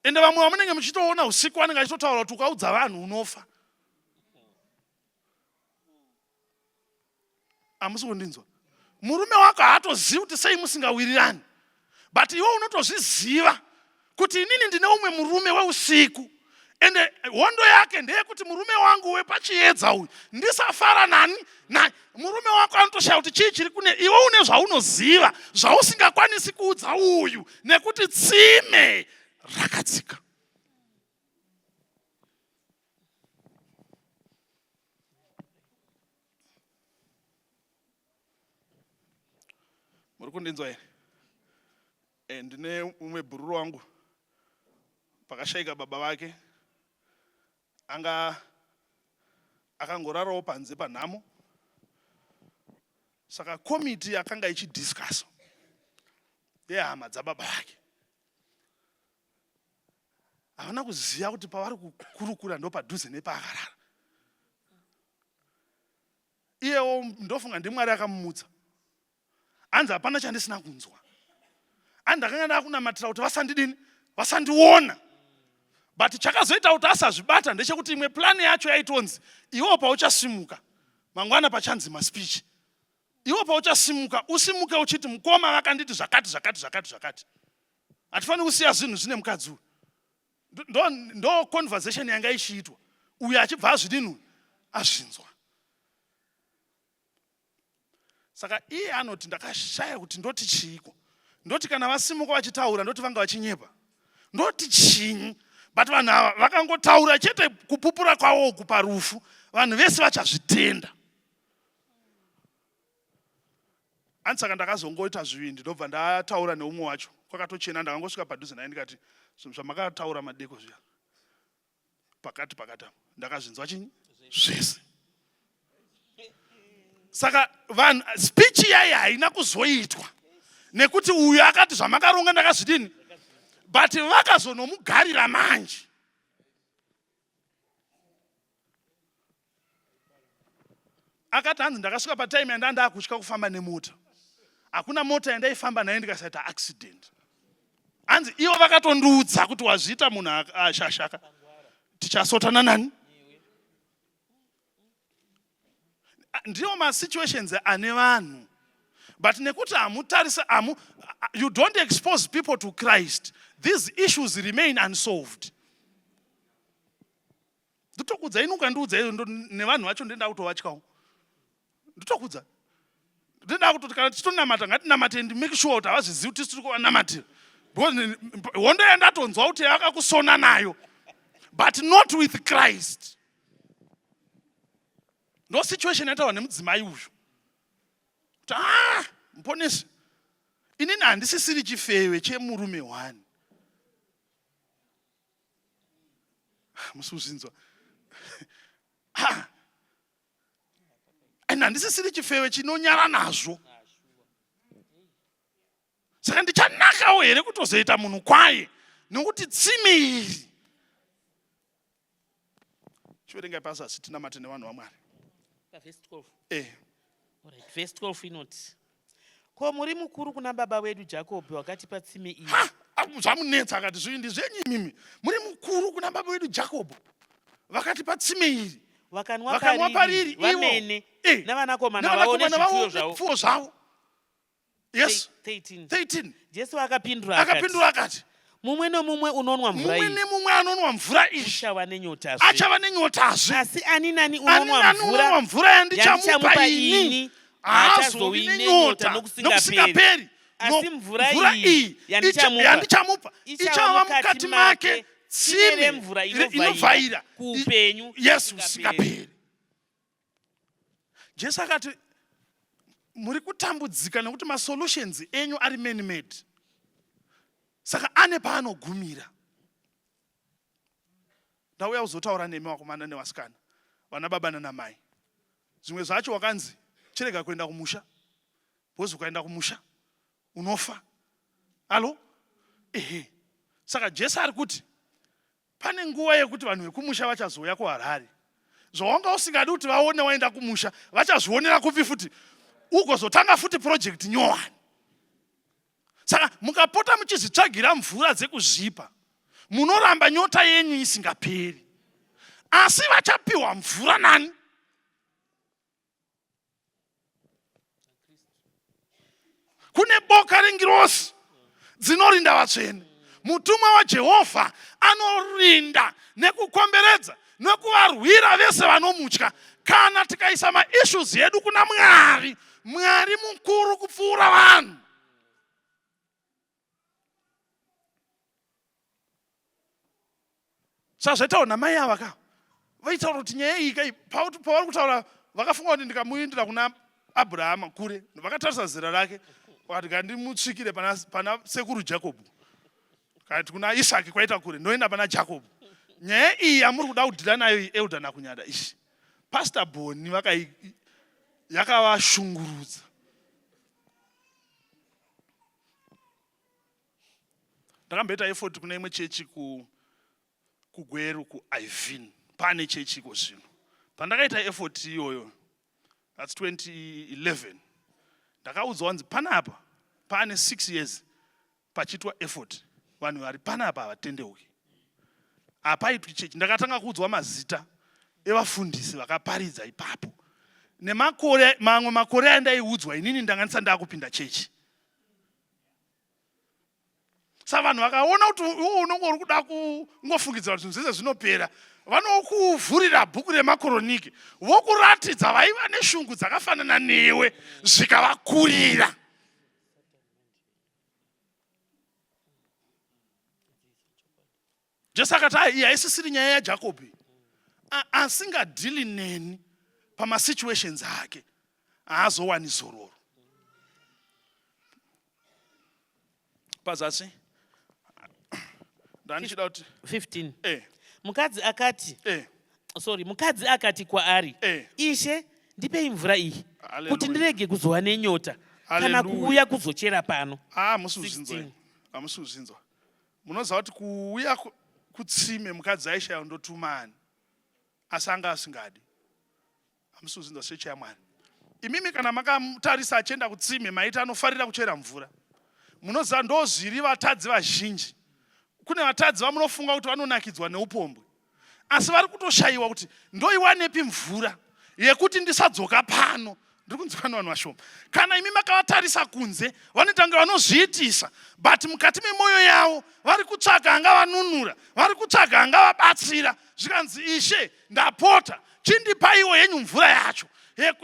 Ende vamwe vamunenge muchitoona usiku vanenge vachitotaura kuti ukaudza vanhu unofa. Hamusi kundinzwa? Murume wako haatozivi kuti sei musingawirirani, but iwe unotozviziva kuti inini ndine umwe murume weusiku, ende hondo yake ndeyekuti murume wangu wepachiedza uyu ndisafara nani na murume wako anotoshaya kuti chii chiri kune iwe. Une zvaunoziva zvausingakwanisi kuudza uyu nekuti tsime rakadzika. Muri kundinzwa here? Ndine umwe bhururu wangu pakashaika baba vake, anga akangorarawo panze panhamo. Saka komiti yakanga ichidiscussa yehama dzababa vake havana kuziva kuti pavari kukurukura ndopadhuze nepaakarara. Iyewo ndofunga ndiMwari akamumutsa. Hanzi hapana chandisina kunzwa. Hanzi ndakanga ndakunamatira kuti vasandidini, vasandiona. But chakazoita kuti asazvibata ndechekuti imwe plani yacho yaitonzi iwo pauchasimuka mangwana pachanzi maspeech, iwo pauchasimuka usimuke uchiti mukoma vakanditi zvakati zvakati zvakati zvakati. Hatifaniri kusiya zvinhu zvine mukadzi uyu. Ndo conversation yanga ichiitwa, uyu achibva azvidini azvinzwa. Saka iye anoti ndakashaya kuti ndoti chiiko, ndoti kana vasimuka vachitaura ndoti vanga vachinyepa, ndoti chinyi? But vanhu ava vakangotaura chete kupupura kwavo uku parufu, vanhu vese vachazvitenda. Hanzi saka ndakazongoita zvivindi ndobva ndataura neumwe wacho kwakatochena ndakangosvika padhuze naye ndikati zvinhu zvamakataura madeko zviya pakati pakati apo ndakazvinzwa chinyi zvese saka vanhu speech yayi haina kuzoitwa nekuti uyu akati zvamakaronga ndakazvidini but vakazonomugarira manje akati hanzi ndakasvika patime yanda ndakutya kufamba nemota hakuna mota yandaifamba nayo ndikasaita accident hanzi ivo vakatondiudza kuti wazviita munhu ashashaka tichasotana nani ndiwo masituations ane vanhu but nekuti hamutarise amu you don't expose people to christ these issues remain unsolved ndotokudza ini ukandiudza iyo nevanhu vacho ndenda kutovatyawo ndotokudza ndenda kutoti kana tichitonamata ngatinamate and make sure kuti havazvizivi kuti tiri kuvanamatira because hondo yandatonzwa kuti yakakusona nayo but not with christ ndo situation yataurwa nemudzimai uyu kuti ah muponesi inini handisisiri chifeve chemurume one musi kuzvinzwa and handisisiri chifeve chinonyara nazvo saka ndichanakawo here kutozoita munhu kwaye nokuti tsime iri chiverengai pasi asi tinamate nevanhu vamwari pavhesi 12 eh. Alright, vhesi 12 inoti ko muri mukuru kuna baba wedu jakobho wakatipa tsime iyi zvamunetsa akati zvivindi zvenyu imimi muri mukuru kuna baba wedu jakobho vakatipa tsime iri vakanwa pariri vamene eh, navanakomana vavo nezvipfuwo zvavo yes 13 13 Jesu akapindura akapindura akati mumwe nomumwe unonwa mvura mumwe nemumwe anonwa mvura iyi uchava nenyotazve achava nenyotazve asi ani nani unonwa mvura mvura yandichamupa ini haazovi nenyota nokusingaperi asi mvura iyi yandichamupa ichava mukati make tsime remvura inovhaira kuupenyu yes usingaperi Jesu akati muri kutambudzika nekuti masolutions enyu ari man made saka ane paanogumira ndauya kuzotaura nemi vakomana nevasikana vana baba nanamai zvimwe zvacho wakanzi chirega kuenda kumusha because ukaenda kumusha unofa alo ehe saka jesu ari kuti Pane nguva yekuti vanhu vekumusha vachazouya kuHarare. Zvawanga usingadi kuti vaone waenda kumusha, vachazvionera kupi futi? Ugozotanga futi project nyowani. Saka mukapota muchizvitsvagira mvura dzekuzvipa, munoramba nyota yenyu isingaperi. Asi vachapiwa mvura nani? Kune boka rengirosi dzinorinda vatsvene. Mutumwa waJehovha anorinda nekukomberedza nekuvarwira vese vanomutya. Kana tikaisa maissues edu kuna Mwari, Mwari mukuru kupfuura vanhu. Sazvaitaura namai ava ka vaitaura kuti nyaya iyi kai pavari kutaura vakafunga kuti ndikamuindira kuna abrahama kure vakatarisa zera rake vakati kandimutsvikire pana, pana sekuru jakobho kati kuna isaki kwaita kure ndoenda pana jakobho nyaya iyi yamuri kuda kudhila nayo iyi elder nakunyada ishi pastor boni vakai yakavashungurudza Ndakamboita effort kune imwe chechi ku kuGweru kuIvin pane chechi iko zvino. Pandakaita effort iyoyo that's 2011 ndakaudzwa wanzi panapa pane 6 years pachiitwa effort vanhu vari panapa havatendeuki hapaitwi chechi ndakatanga kuudzwa mazita evafundisi vakaparidza ipapo nemakore mamwe makore andaiudzwa inini ndanga ndisati ndakupinda chechi sa vanhu vakaona kuti iwo unonge uri kuda kungofungidzira kuti zvinhu zvese zvinopera vanokuvhurira bhuku remakoroniki vokuratidza vaiva neshungu dzakafanana newe zvikavakurira Jesu akati ai iyi haisisiri nyaya yaJakobho asingadhili neni pamasituations ake haazowani zororo. Pazasi ndandichida kuti 15 eh. Mukadzi akati eh. Sorry, mukadzi akati kwaari, Eh. Ishe, ndipei mvura iyi, Hallelujah. kuti ndirege kuzova nenyota kana Hallelujah. kuuya kuzochera pano. Ah, hamusi kuzvinzwa 16. imi. Hamusi kuzvinzwa. Munoziva kuti kuuya kutsime mukadzi aishaya ndotuma ani, asi anga asingadi. Hamusi kuzvinzwa chechi yaMwari. Imimi kana makamutarisa achienda kutsime maiti anofarira kuchera mvura. Munoziva ndozviri vatadzi vazhinji. Kune vatadzi vamunofunga kuti vanonakidzwa neupombwe. Asi vari kutoshayiwa kuti ndoiwanepi mvura yekuti ndisadzoka pano. Ndiri kunzwa nevanhu vashoma. Kana imi makavatarisa kunze vanoita kunge vanozviitisa, but mukati memwoyo yavo vari kutsvaga angavanunura, vari kutsvaga angavabatsira. Zvikanzi, Ishe, ndapota, chindipaiwo henyu mvura yacho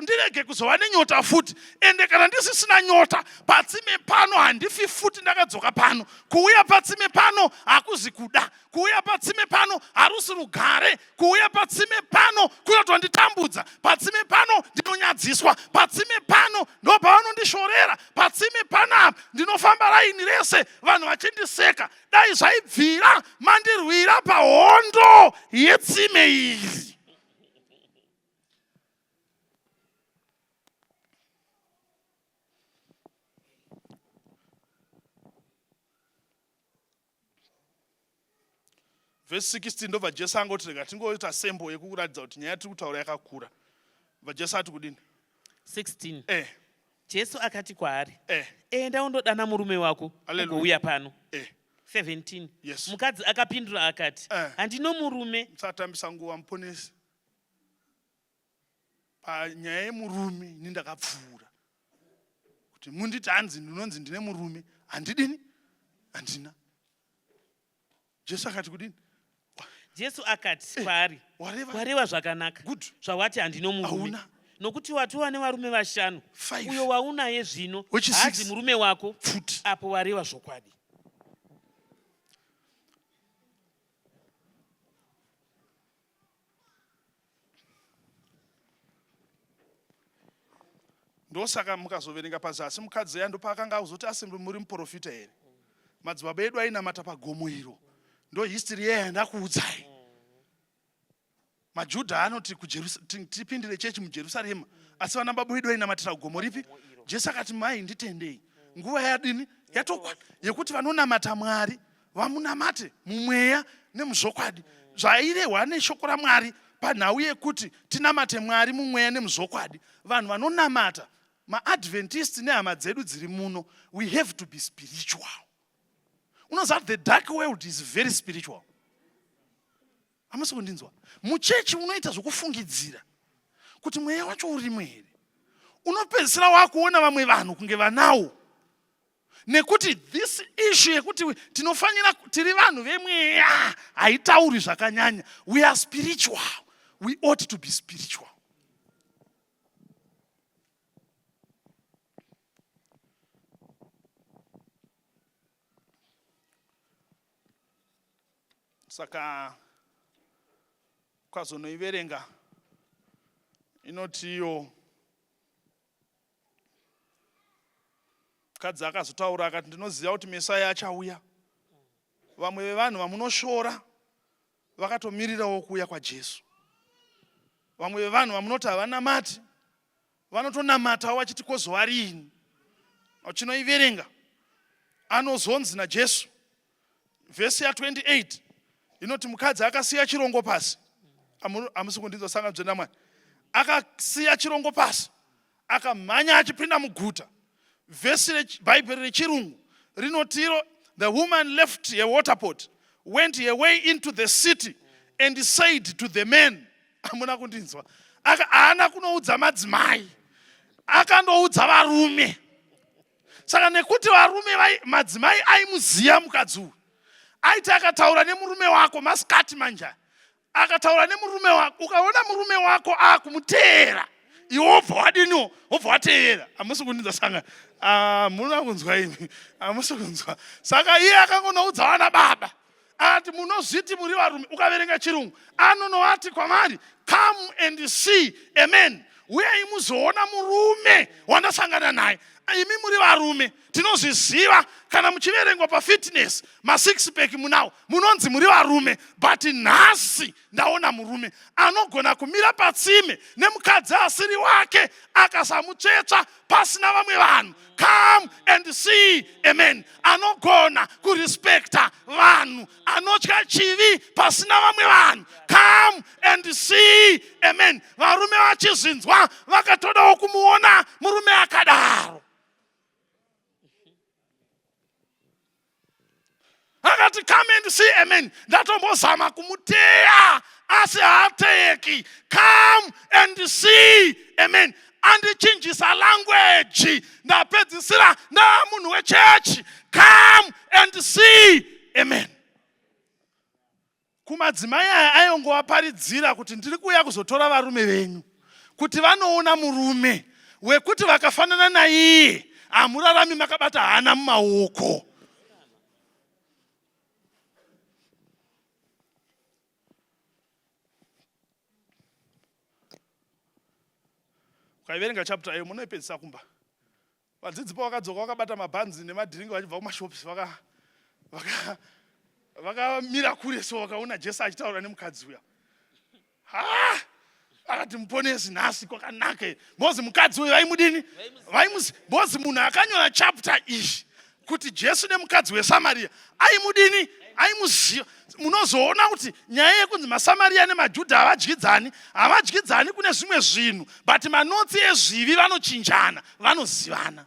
ndirege kuzova nenyota futi. Ende kana ndisisina nyota patsime pano handifi futi ndakadzoka pano. Kuuya patsime pano hakuzi kuda, kuuya patsime pano harusi rugare, kuuya patsime pano kunotonditambudza, patsime pano ndinonyadziswa, patsime pano ndopavanondishorera, patsime panapa ndinofamba raini rese vanhu vachindiseka. Dai zvaibvira mandirwira pahondo yetsime iri. Vhesi 16 ndobva Jesu angoti rega tingoita sembo yekukuratidza kuti nyaya yatiri kutaura yakakura. Bva Jesu ati kudini? 16 Eh, Jesu akati kwaari, eh, Enda undodana murume wako Hallelujah. ugouya pano. eh. 17 Yes. Mukadzi akapindura akati, Eh. Handino murume. Musatambisa nguva muponesi. Panyaya yemurume ini ndakapfuura. Kuti munditi hanzi ndinonzi ndine murume, handidini? Handina. Jesu akati kudini? Jesu akati kwaari, wareva. Wareva zvakanaka. Good. Zvawati handino murume. Hauna. Nokuti watova nevarume vashanu. Five. Uyo waunaye zvino Which is haazi six. murume wako. Futi. Apo wareva zvokwadi. Ndosaka mukazoverenga pazasi mukadzi uya ndopaakanga akuzoti asi muri muprofita here? Madzibaba edu ainamata pagomo iro. Ndo history iya yandakuudzai. MaJudha anoti tipindire chechi muJerusarema, asi vana baba vedu vainamatira kugomo ripi? Jesu akati mai nditendei. Nguva yadini? Yatokwana yekuti vanonamata Mwari vamunamate mumweya nemuzvokwadi. Zvairehwa neshoko raMwari panhau yekuti tinamate Mwari mumweya nemuzvokwadi. Vanhu vanonamata maAdventist nehama dzedu dziri muno, we have to be spiritual. Unoziva the dark world is very spiritual. Hamusi kundinzwa? Muchechi unoita zvokufungidzira kuti mweya wacho urimo here. Unopedzisira wakuona vamwe vanhu kunge vanawo. Nekuti this issue yekuti tinofanira tiri vanhu vemweya haitauri zvakanyanya. We are spiritual. We ought to be spiritual. Saka ukazonoiverenga inoti iyo mukadzi akazotaura akati ndinoziva kuti Mesaya achauya. Vamwe vevanhu vamunoshora vakatomirirawo kuuya kwaJesu. Vamwe vevanhu vamunoti havanamati vanotonamatawo vachiti kozova riini. Uchinoiverenga anozonzi naJesu vhesi ya 28 inoti mukadzi akasiya chirongo pasi. Hamusi kundinzwa sanga dzvenda Mwari. Akasiya chirongo pasi akamhanya achipinda muguta. Vhesi reBhaibheri rechirungu rinotiro the woman left her water pot, went her way into the city and said to the men. Hamuna kundinzwa. Haana kunoudza madzimai, akandoudza varume. Saka nekuti varume madzimai aimuziya mukadzi uyu, aiti akataura nemurume wako masikati manje, akataura nemurume wako, ukaona murume wako akumuteera iwe wobva wadiniwo, wobva wateera. Hamusi kundinzwa sanga? Hamuna kunzwa imi, hamusi kunzwa. Saka iye akangonoudza vana baba akati munozviti muri varume. Ukaverenga chirungu anonovati kwavari come and see a man. Uyai muzoona murume wandasangana naye. Imi muri varume, tinozviziva kana muchiverengwa pafitness masix pack munawo, munonzi muri varume, but nhasi ndaona murume anogona kumira patsime nemukadzi asiri wake akasamutsvetsva pasina vamwe vanhu. Come and see a man anogona kurespekta vanhu, anotya chivi pasina vamwe vanhu. Come and see a man. Varume vachizvinzwa vakatodawo kumuona murume akadaro. Akati come and see a man. Ndatombozama kumuteya asi haateyeki. Come and see a man. Andichinjisa language, ndapedzisira ndaa munhu wechechi. Come and see a man. Kumadzimai aya aiongovaparidzira kuti ndiri kuuya kuzotora varume venyu kuti vanoona murume wekuti vakafanana naiye hamurarami makabata hana mumaoko. Ukaiverenga chapter iyo munoipedzisa kumba. Vadzidzi pavakadzoka vakabata mabhanzi nemadhiringi vachibva kumashops vaka vaka vakamira kure so vakaona Jesu achitaura nemukadzi uya. Ha! Akati muponesi nhasi kwakanaka. Bozi mukadzi uyu vaimudini? Vaimuzi. Bozi munhu akanyora chapter iyi kuti Jesu nemukadzi weSamaria aimudini? Aimuziva. Munozoona kuti nyaya yekunzi maSamaria nemaJudha havadyidzani, havadyidzani kune zvimwe zvinhu, but manotsi ezvivi vanochinjana, vanozivana.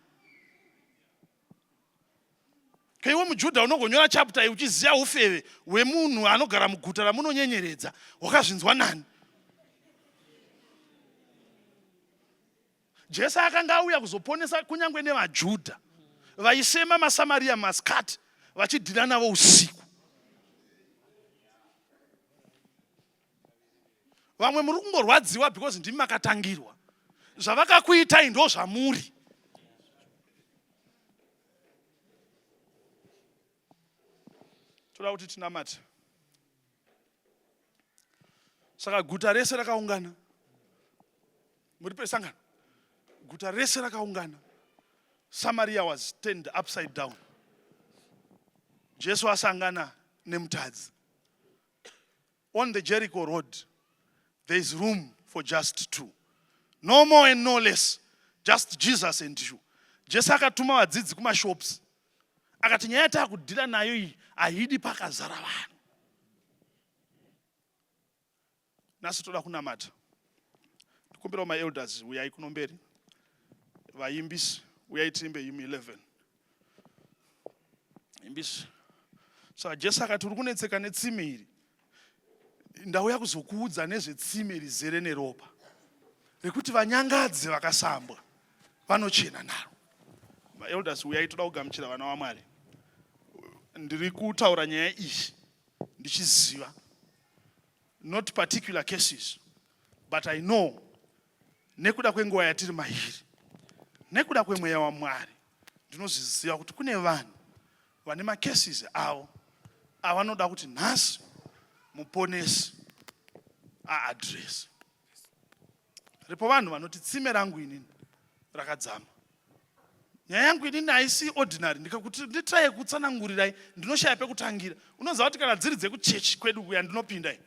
Kaiwe muJudha unogonyora chapter iyi uchiziva ufeve hwemunhu anogara muguta ramunonyenyeredza, wakazvinzwa nani? Jesu akanga auya kuzoponesa kunyange nevaJudha vaisema maSamaria masikati vachidhila navo usiku. Vamwe muri kungorwadziwa because ndimi makatangirwa. Zvavakakuitai ndo zvamuri. Toda kuti tinamate. Saka guta rese rakaungana. Muri pesangano. Guta rese rakaungana. Samaria was turned upside down. Jesu asangana nemutadzi. On the Jericho road, there is room for just two. No more and no less. Just Jesus and you. Jesu akatuma vadzidzi kumashops. Akati nyaya yatakudhila nayo iyi haidi pakazara vanhu. Nhasi toda kunamata. Ndikumbirawo maelders uyai kuno mberi. Vaimbisi uyai tiimbe hymn 11. Imbisi. Saka Jesu akati uri kunetseka netsime iri. Ndauya kuzokuudza nezvetsime rizere neropa. Rekuti vanyangadzi vakasambwa vanochena naro. Maelders uyai toda kugamuchira vana vaMwari. Ndiri kutaura nyaya iyi ndichiziva not particular cases but I know nekuda kwenguva yatiri mairi, nekuda kwemweya waMwari, ndinozviziva kuti kune vanhu vane macases avo avanoda kuti nhasi muponesi aaddress. Ripo vanhu vanoti tsime rangu inini rakadzama. Nyaya yangu inini haisi ordinary, ndikakuti nditraye kutsanangurirai ndinoshaya pekutangira. Unoziva kuti kana dziri dzekuchechi kwedu kuya ndinopinda ini,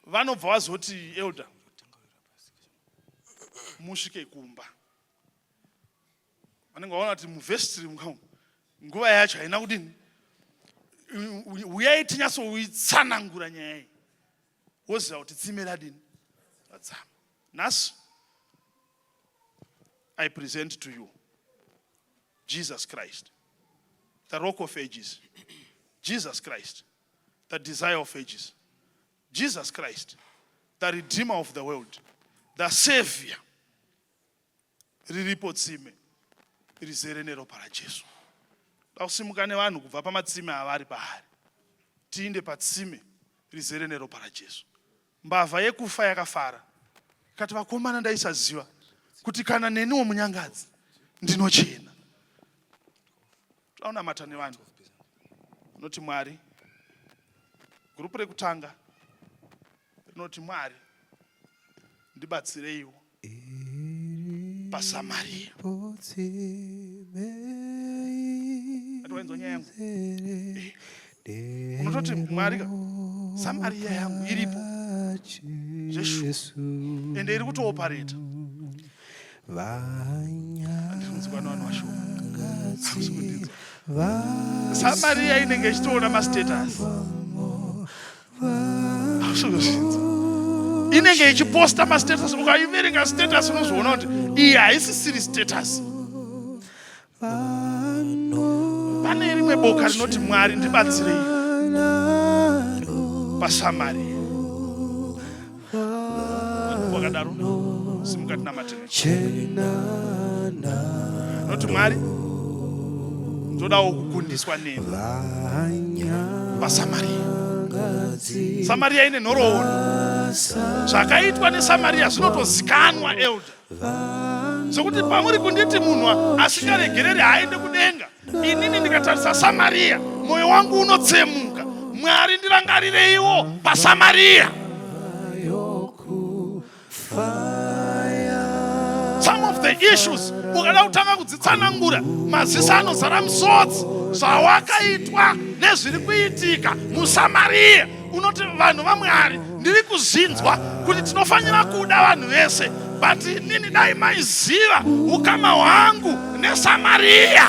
vanobva vazoti elder musvike kumba. Vanenge vaona kuti muvhestiri mukamu nguva yacho haina kudini, uyai tinyatsoitsanangura nyaya iyi, woziva kuti tsime radini radzama. Nhasi I present to you Jesus Christ, the rock of ages, Jesus Christ, the desire of ages, Jesus Christ, the redeemer of the world, the savior. Riripo tsime rizere neropa raJesu. Dakusimuka nevanhu kubva pamatsime avari paari, tiinde patsime rizere neropa raJesu. Mbavha yekufa yakafara ikati, vakomana, ndaisaziva kuti kana neniwo munyangadzi ndinochena. Toda nevanhu rinoti Mwari. Gurupu rekutanga rinoti Mwari ndibatsireiwo. paSamaria. Ati wainzwa nyaya yangu? Unototi Mwari ka, Samaria yangu iripo zveshuwa, ende iri kutoopareta. Handiri kunzwa nevanhu vashoma. Hamusi kundinzwa. Samaria inenge ichitoona mastatus. Hamusi kuzvinzwa. Inenge ichiposta mastatus. Ukaiverenga status unozoona kuti iyi haisisiri status. Pane rimwe boka rinoti, Mwari ndibatsirei paSamaria. Wakadaro simuka tinamatire. Noti Mwari, ndodawo kukundiswa nemi paSamaria. Samaria ine nhoroondo. Zvakaitwa neSamaria zvinotozikanwa, elder, sokuti pamuri kunditi munhu asingaregereri haaende kudenga, inini ndikatarisa Samaria mwoyo wangu unotsemuka. Mwari, ndirangarireiwo paSamaria. Some of the issues ukada kutanga kudzitsanangura, maziso anozara musodzi. Zvawakaitwa nezviri kuitika muSamaria, unoti vanhu vaMwari, ndiri kuzinzwa kuti tinofanira kuda vanhu vese, but inini dai maiziva ukama hwangu neSamaria.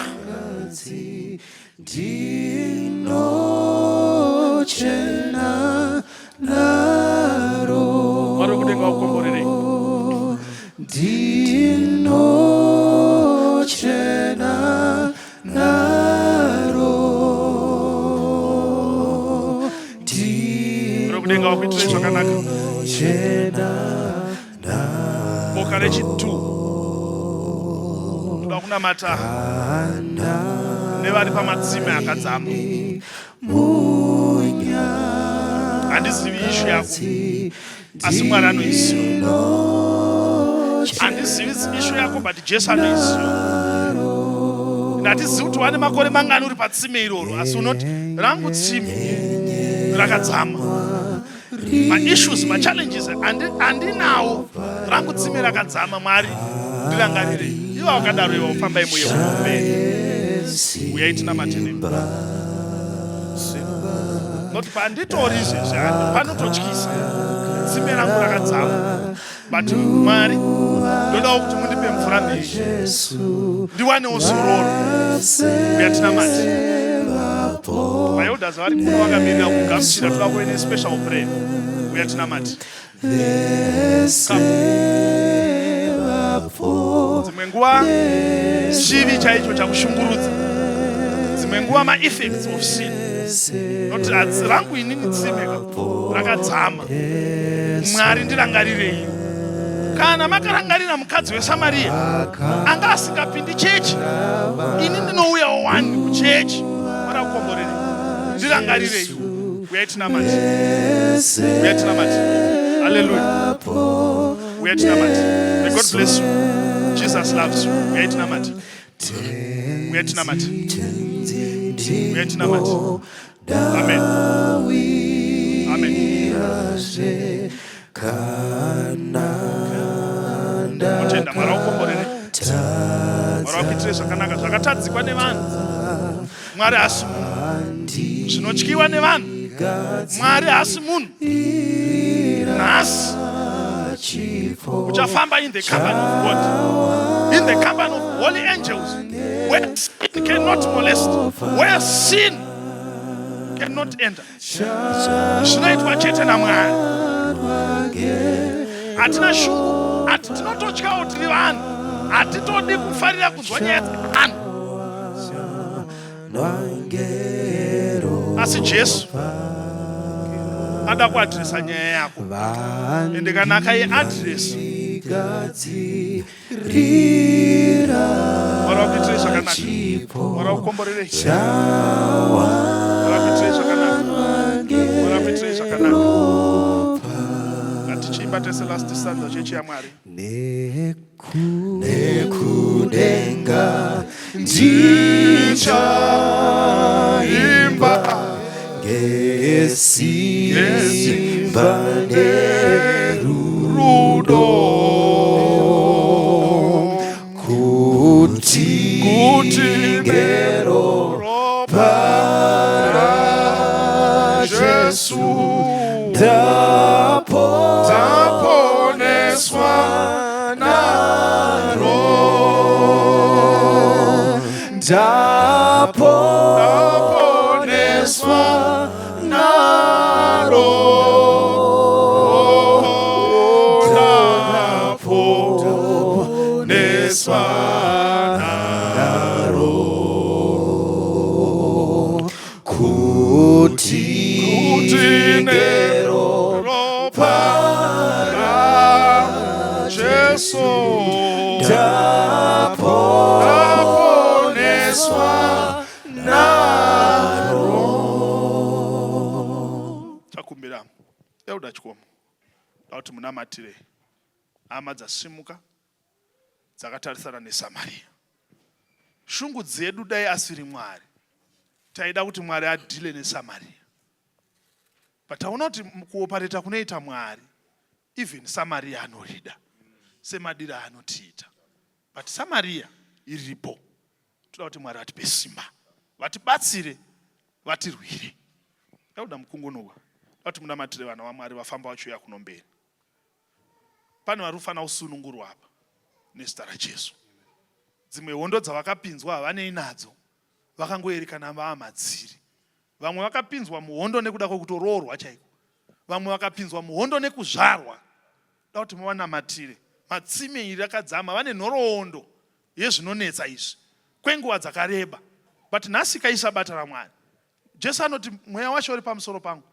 Ndinochena naro. Mwari wekudenga wakukomborerei. Ndinochena naro. Mwari wekudenga wakuitirei zvakanaka. Ndinochena. Boka rechi2, toda kunamata nevari pamatsime akadzama. Handizivi issue yako, asi Mwari anoiziva. Handizivi issue yako, but Jesu anoiziva. Ndatizivi kuti wane makore mangani uri patsime iroro, asi unoti rangu tsime rakadzama, maissues, machallenges andinawo, rangu tsime rakadzama, Mwari ndirangarire. Iva wakadaro, iva ufambai muye mberi, uyai tinamate nemi. Noti panditori izvezvi panototyisa, tsime rangu rakadzama, but Mwari, ndodawo kuti mundipe mvura mhenyu ndiwanewo zororo. Uya tinamate. Maelders vari kuno vakamirira kugamuchira, toda kuve nespecial prayer. Uya tinamate. Come. Dzimwe nguva chivi chaicho chakushungurudza, dzimwe nguva maeffects of sin. Noti hadzi rangu inini tsime ka rakadzama, Mwari ndirangarirei. Kana makarangarira mukadzi weSamariya anga asingapindi chechi, ini ndinouyawo wani kuchechi. Mwari akukomborerei. Ndirangarirei. Uyai tinamate, uyai tinamate. Haleluya. Uyai tinamate. May God bless you. Jesus loves you. Uyai tinamate, uyai tinamate, uyai tinamate. Amen, amen. Mutenda, Mwari akukomborere, Mwari akuitire zvakanaka. Zvakatadzikwa nevanhu, Mwari haasi munhu. Zvinotyiwa nevanhu, Mwari haasi munhu. Nhasi uchafamba in the company of God, in the company of holy angels, where sin cannot molest, where sin cannot enter. Zvinoitwa chete naMwari. Hatina shungu, hati tinototyawo, tiri vanhu, hatitodi kufarira kunzwa nyaya dzevanhu, asi Jesu ada kuadhiresa nyaya yako, ende kana akaiadhiresa, Mwari wakuitirei zvakanaka. Mwari wakukomborerei. Mwari wakuitirei zvakanaka. Mwari wakuitirei zvakanaka. Ngatichiimba tese last stanza, chechi yaMwari. Nekudenga ndichaimba ngesimba nerudo. Ndaponeswa naro. Ndaponeswa naro. Ndaponeswa naro. Kuti Kuti neropa raJesu ndaponeswa naro. Takumbira Elder Chikomo kuti munamatire hama dzasimuka dzakatarisana neSamaria. Shungu dzedu dai asiri Mwari, taida kuti Mwari adeale neSamaria, but taona kuti kuoperate kunoita Mwari, even Samaria anorida semadiro anotiita, but Samaria iripo. Toda kuti Mwari atipe simba, vatibatsire, vatirwire. Elder Mukungunugwa, kuti munamatire vana vaMwari vafamba vachiuya kuno mberi. Pane vari kufanira kusunungurwa apa nezita raJesu. Dzimwe hondo dzavakapinzwa havanei nadzo, vakangoerekana vaamadziri. Vamwe vakapinzwa muhondo nekuda kwekutoroorwa chaiko, vamwe vakapinzwa muhondo nekuzvarwa. Da kuti muvanamatire. Matsime iri akadzama, vane nhoroondo yezvinonetsa izvi kwenguva dzakareba, but nhasi kaisa bata raMwari. Jesu anoti, "Mweya wacho uri pamusoro pangu,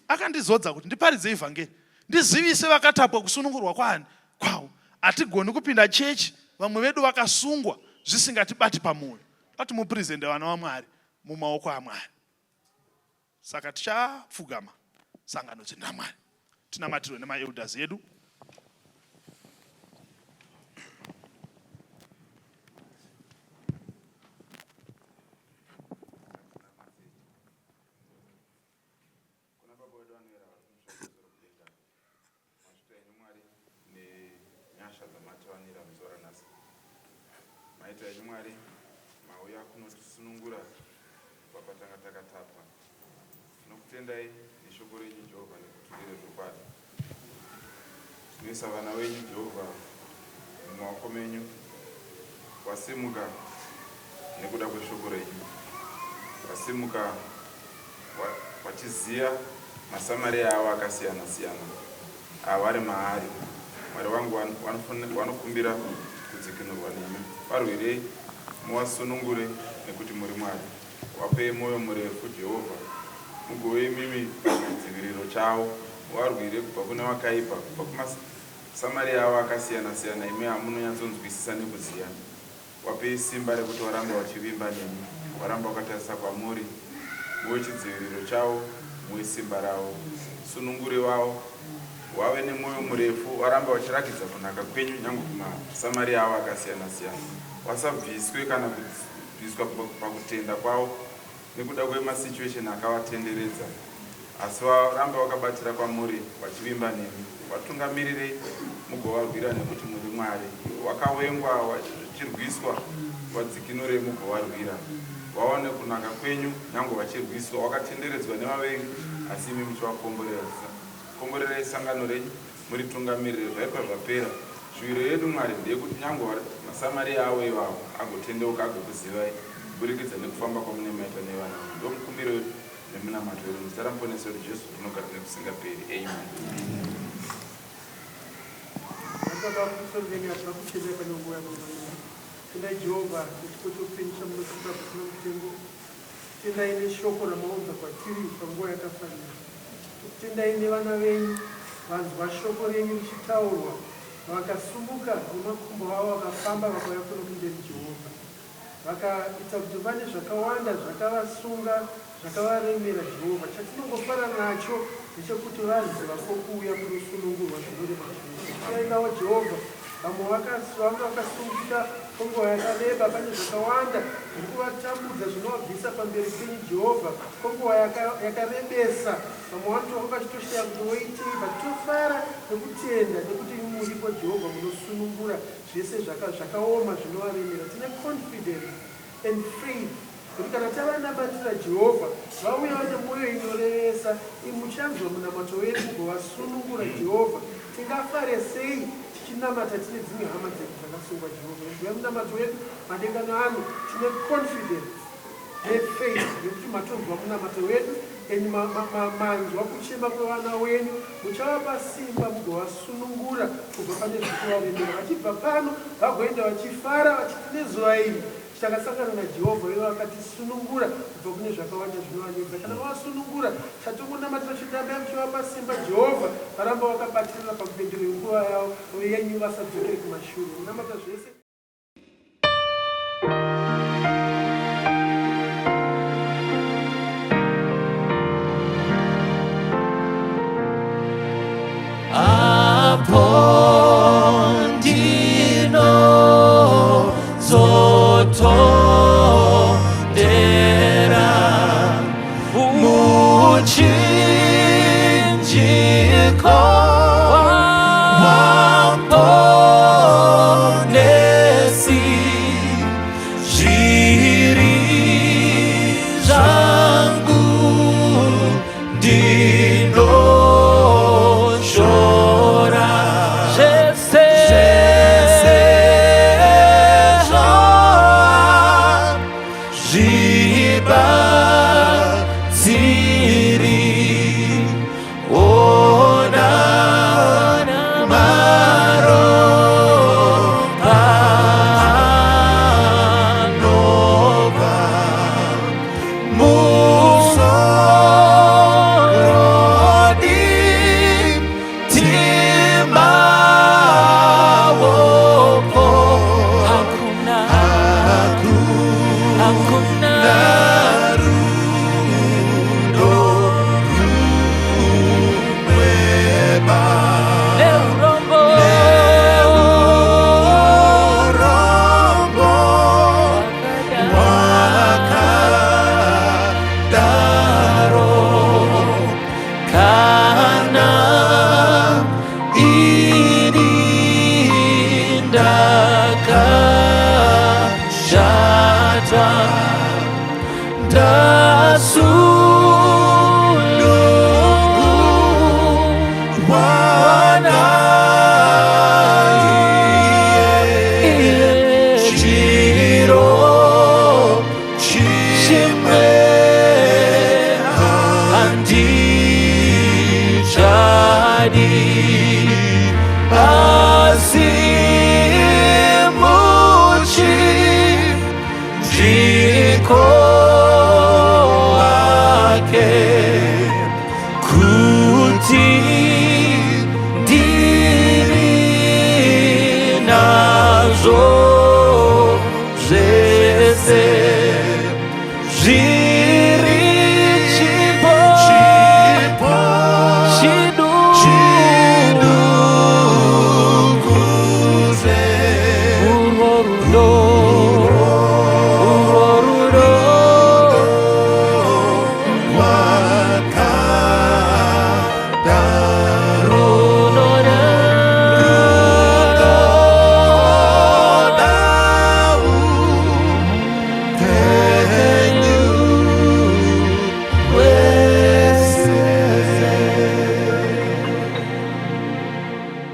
akandizodza kuti ndiparidze ivhangeri, ndizivise vakatapwa kusunungurwa kwaani kwavo." Hatigoni kupinda chechi vamwe vedu vakasungwa zvisingatibati pamwoyo. Ati mupresente vana vaMwari mumaoko aMwari. Saka tichapfugama, sangano dzina Mwari, tinamatirwe nemaelders edu. Kuna Baba wedu vanoera vari kumusoro kudenga, mazvita enyu Mwari nenyasha dzamatiwanira muzuva ranhasi. Maita enyu Mwari, mauya kunotisunungura kubva patanga takatapwa. Tinokutendai neshoko renyu Jehovha, nekuti nderezvokwadi. Tinoisa vana venyu Jehovha mumaoko menyu, wasimuka nekuda kweshoko renyu, wasimuka wachiziva maSamaria avo akasiyana siyana avo ari maari. Mwari wangu, vanokumbira kudzikinurwa nemi. Varwirei muvasunungure, nekuti muri Mwari. Wapei mwoyo murefu Jehovha, mugove imimi chidziviriro chavo. Muvarwire kubva kune vakaipa, kubva kumaSamaria avo akasiyana siyana imi amunonyatsonzwisisa nekuziva. Wapei simba rekuti varambe vachivimba nemi, varamba vakatarisa kwamuri. Muve chidziviriro chavo, muve simba ravo, sunungure vavo, wave nemwoyo murefu, varambe vachirakidza kunaka kwenyu nyange kumaSamaria avo akasiyana siyana. Vasabviswe kana kubviswa pakutenda kwavo nekuda kwemasituation akavatenderedza, asi varambe vakabatira kwamuri vachivimba nemi. Vatungamirirei mugovarwira, nekuti muri Mwari. Wakawengwa vachirwiswa, vadzikinurei mugovarwira, vaone kunaka kwenyu nyange vachirwiswa, wakatenderedzwa nevavengi, asi imi muchivakomborera. Komborerai sangano renyu, muritungamirire. Zvaipa zvapera. Shuviro yedu Mwari ndeyekuti nyange maSamaria avo ivavo agotendeuka, agokuzivai kuburikidza nekufamba kwamune maita nevana venyu. Ndomukumbiro wedu nemunamato wedu muzita raMuponesi wedu Jesu rinogara nekusingaperi. Amen. Baba kumusoro venyu, tinokutendai pane nguva yamunoona. Tendai Jehovha nechipo choupenyu chamunotipa pasina mutengo. Tendai neshoko ramaunza kwatiri panguva yakafanira. Tendai nevana venyu vanzwa shoko renyu richitaurwa, vakasumuka nemakumbo avo, vakafamba, vakauya kuno kumberi Jehovha. Vakaita kuti vane zvakawanda zvakavasunga, zvakavaremera Jehovha. Chatinongofara nacho ndechekuti vaziva kwokuuya kunosunungurwa zvinorema Jehovha. Tinawo Jehovha vamwe vanga vakasungika kwenguva yakareba, pane zvakawanda zviri kuvatambudza zvinovabvisa pamberi penyu Jehovha kwenguva yakarebesa. Vamwe vanotova vachitoshaya kuti voitei, but tofara nekutenda nekuti muripo Jehovha, munosunungura zvese zvakaoma zvinovaremera. Tine confidence and faith kuti kana tavanamatira Jehovha, vauya vane mwoyo inorevesa, muchanzwa munamato wedu mugovasunungura Jehovha. Tingafare sei? Tichinamata tine dzimwe hama dzedu dzakasungwa Jehovha. Inzwai munamato wedu madekano ano tine confidence nefaith yekuti matonzwa munamato wedu and manzwa kuchema kwevana wenyu muchavapa simba mugovasunungura kubva pane zvikuvaremera vachibva pano vagoenda vachifara vachiti nezuva iri Takasangana naJehovha uye vakatisunungura kubva kune zvakawanda zvinovanetsa. Kana mavasunungura, chatongonamatira chete rambai muchivapa simba Jehovha varamba vakabatirira pamupendero yenguva yavo yenyu vasadzokere kumashure. Munamata zvese. Apo ndinozotondera muchinjiko waMponesi zviri zvangu ndinoshora zvese zvibatsiri ona maropa anobva Muzorodi timaoko Hakuna, hakuna rudo rumweba neurombo urombo wakadaro kana ini ndakashata ndasunungurwa naiye chiro chimwe handichadi asi muchinjiko wake kuti ndiri nazvo.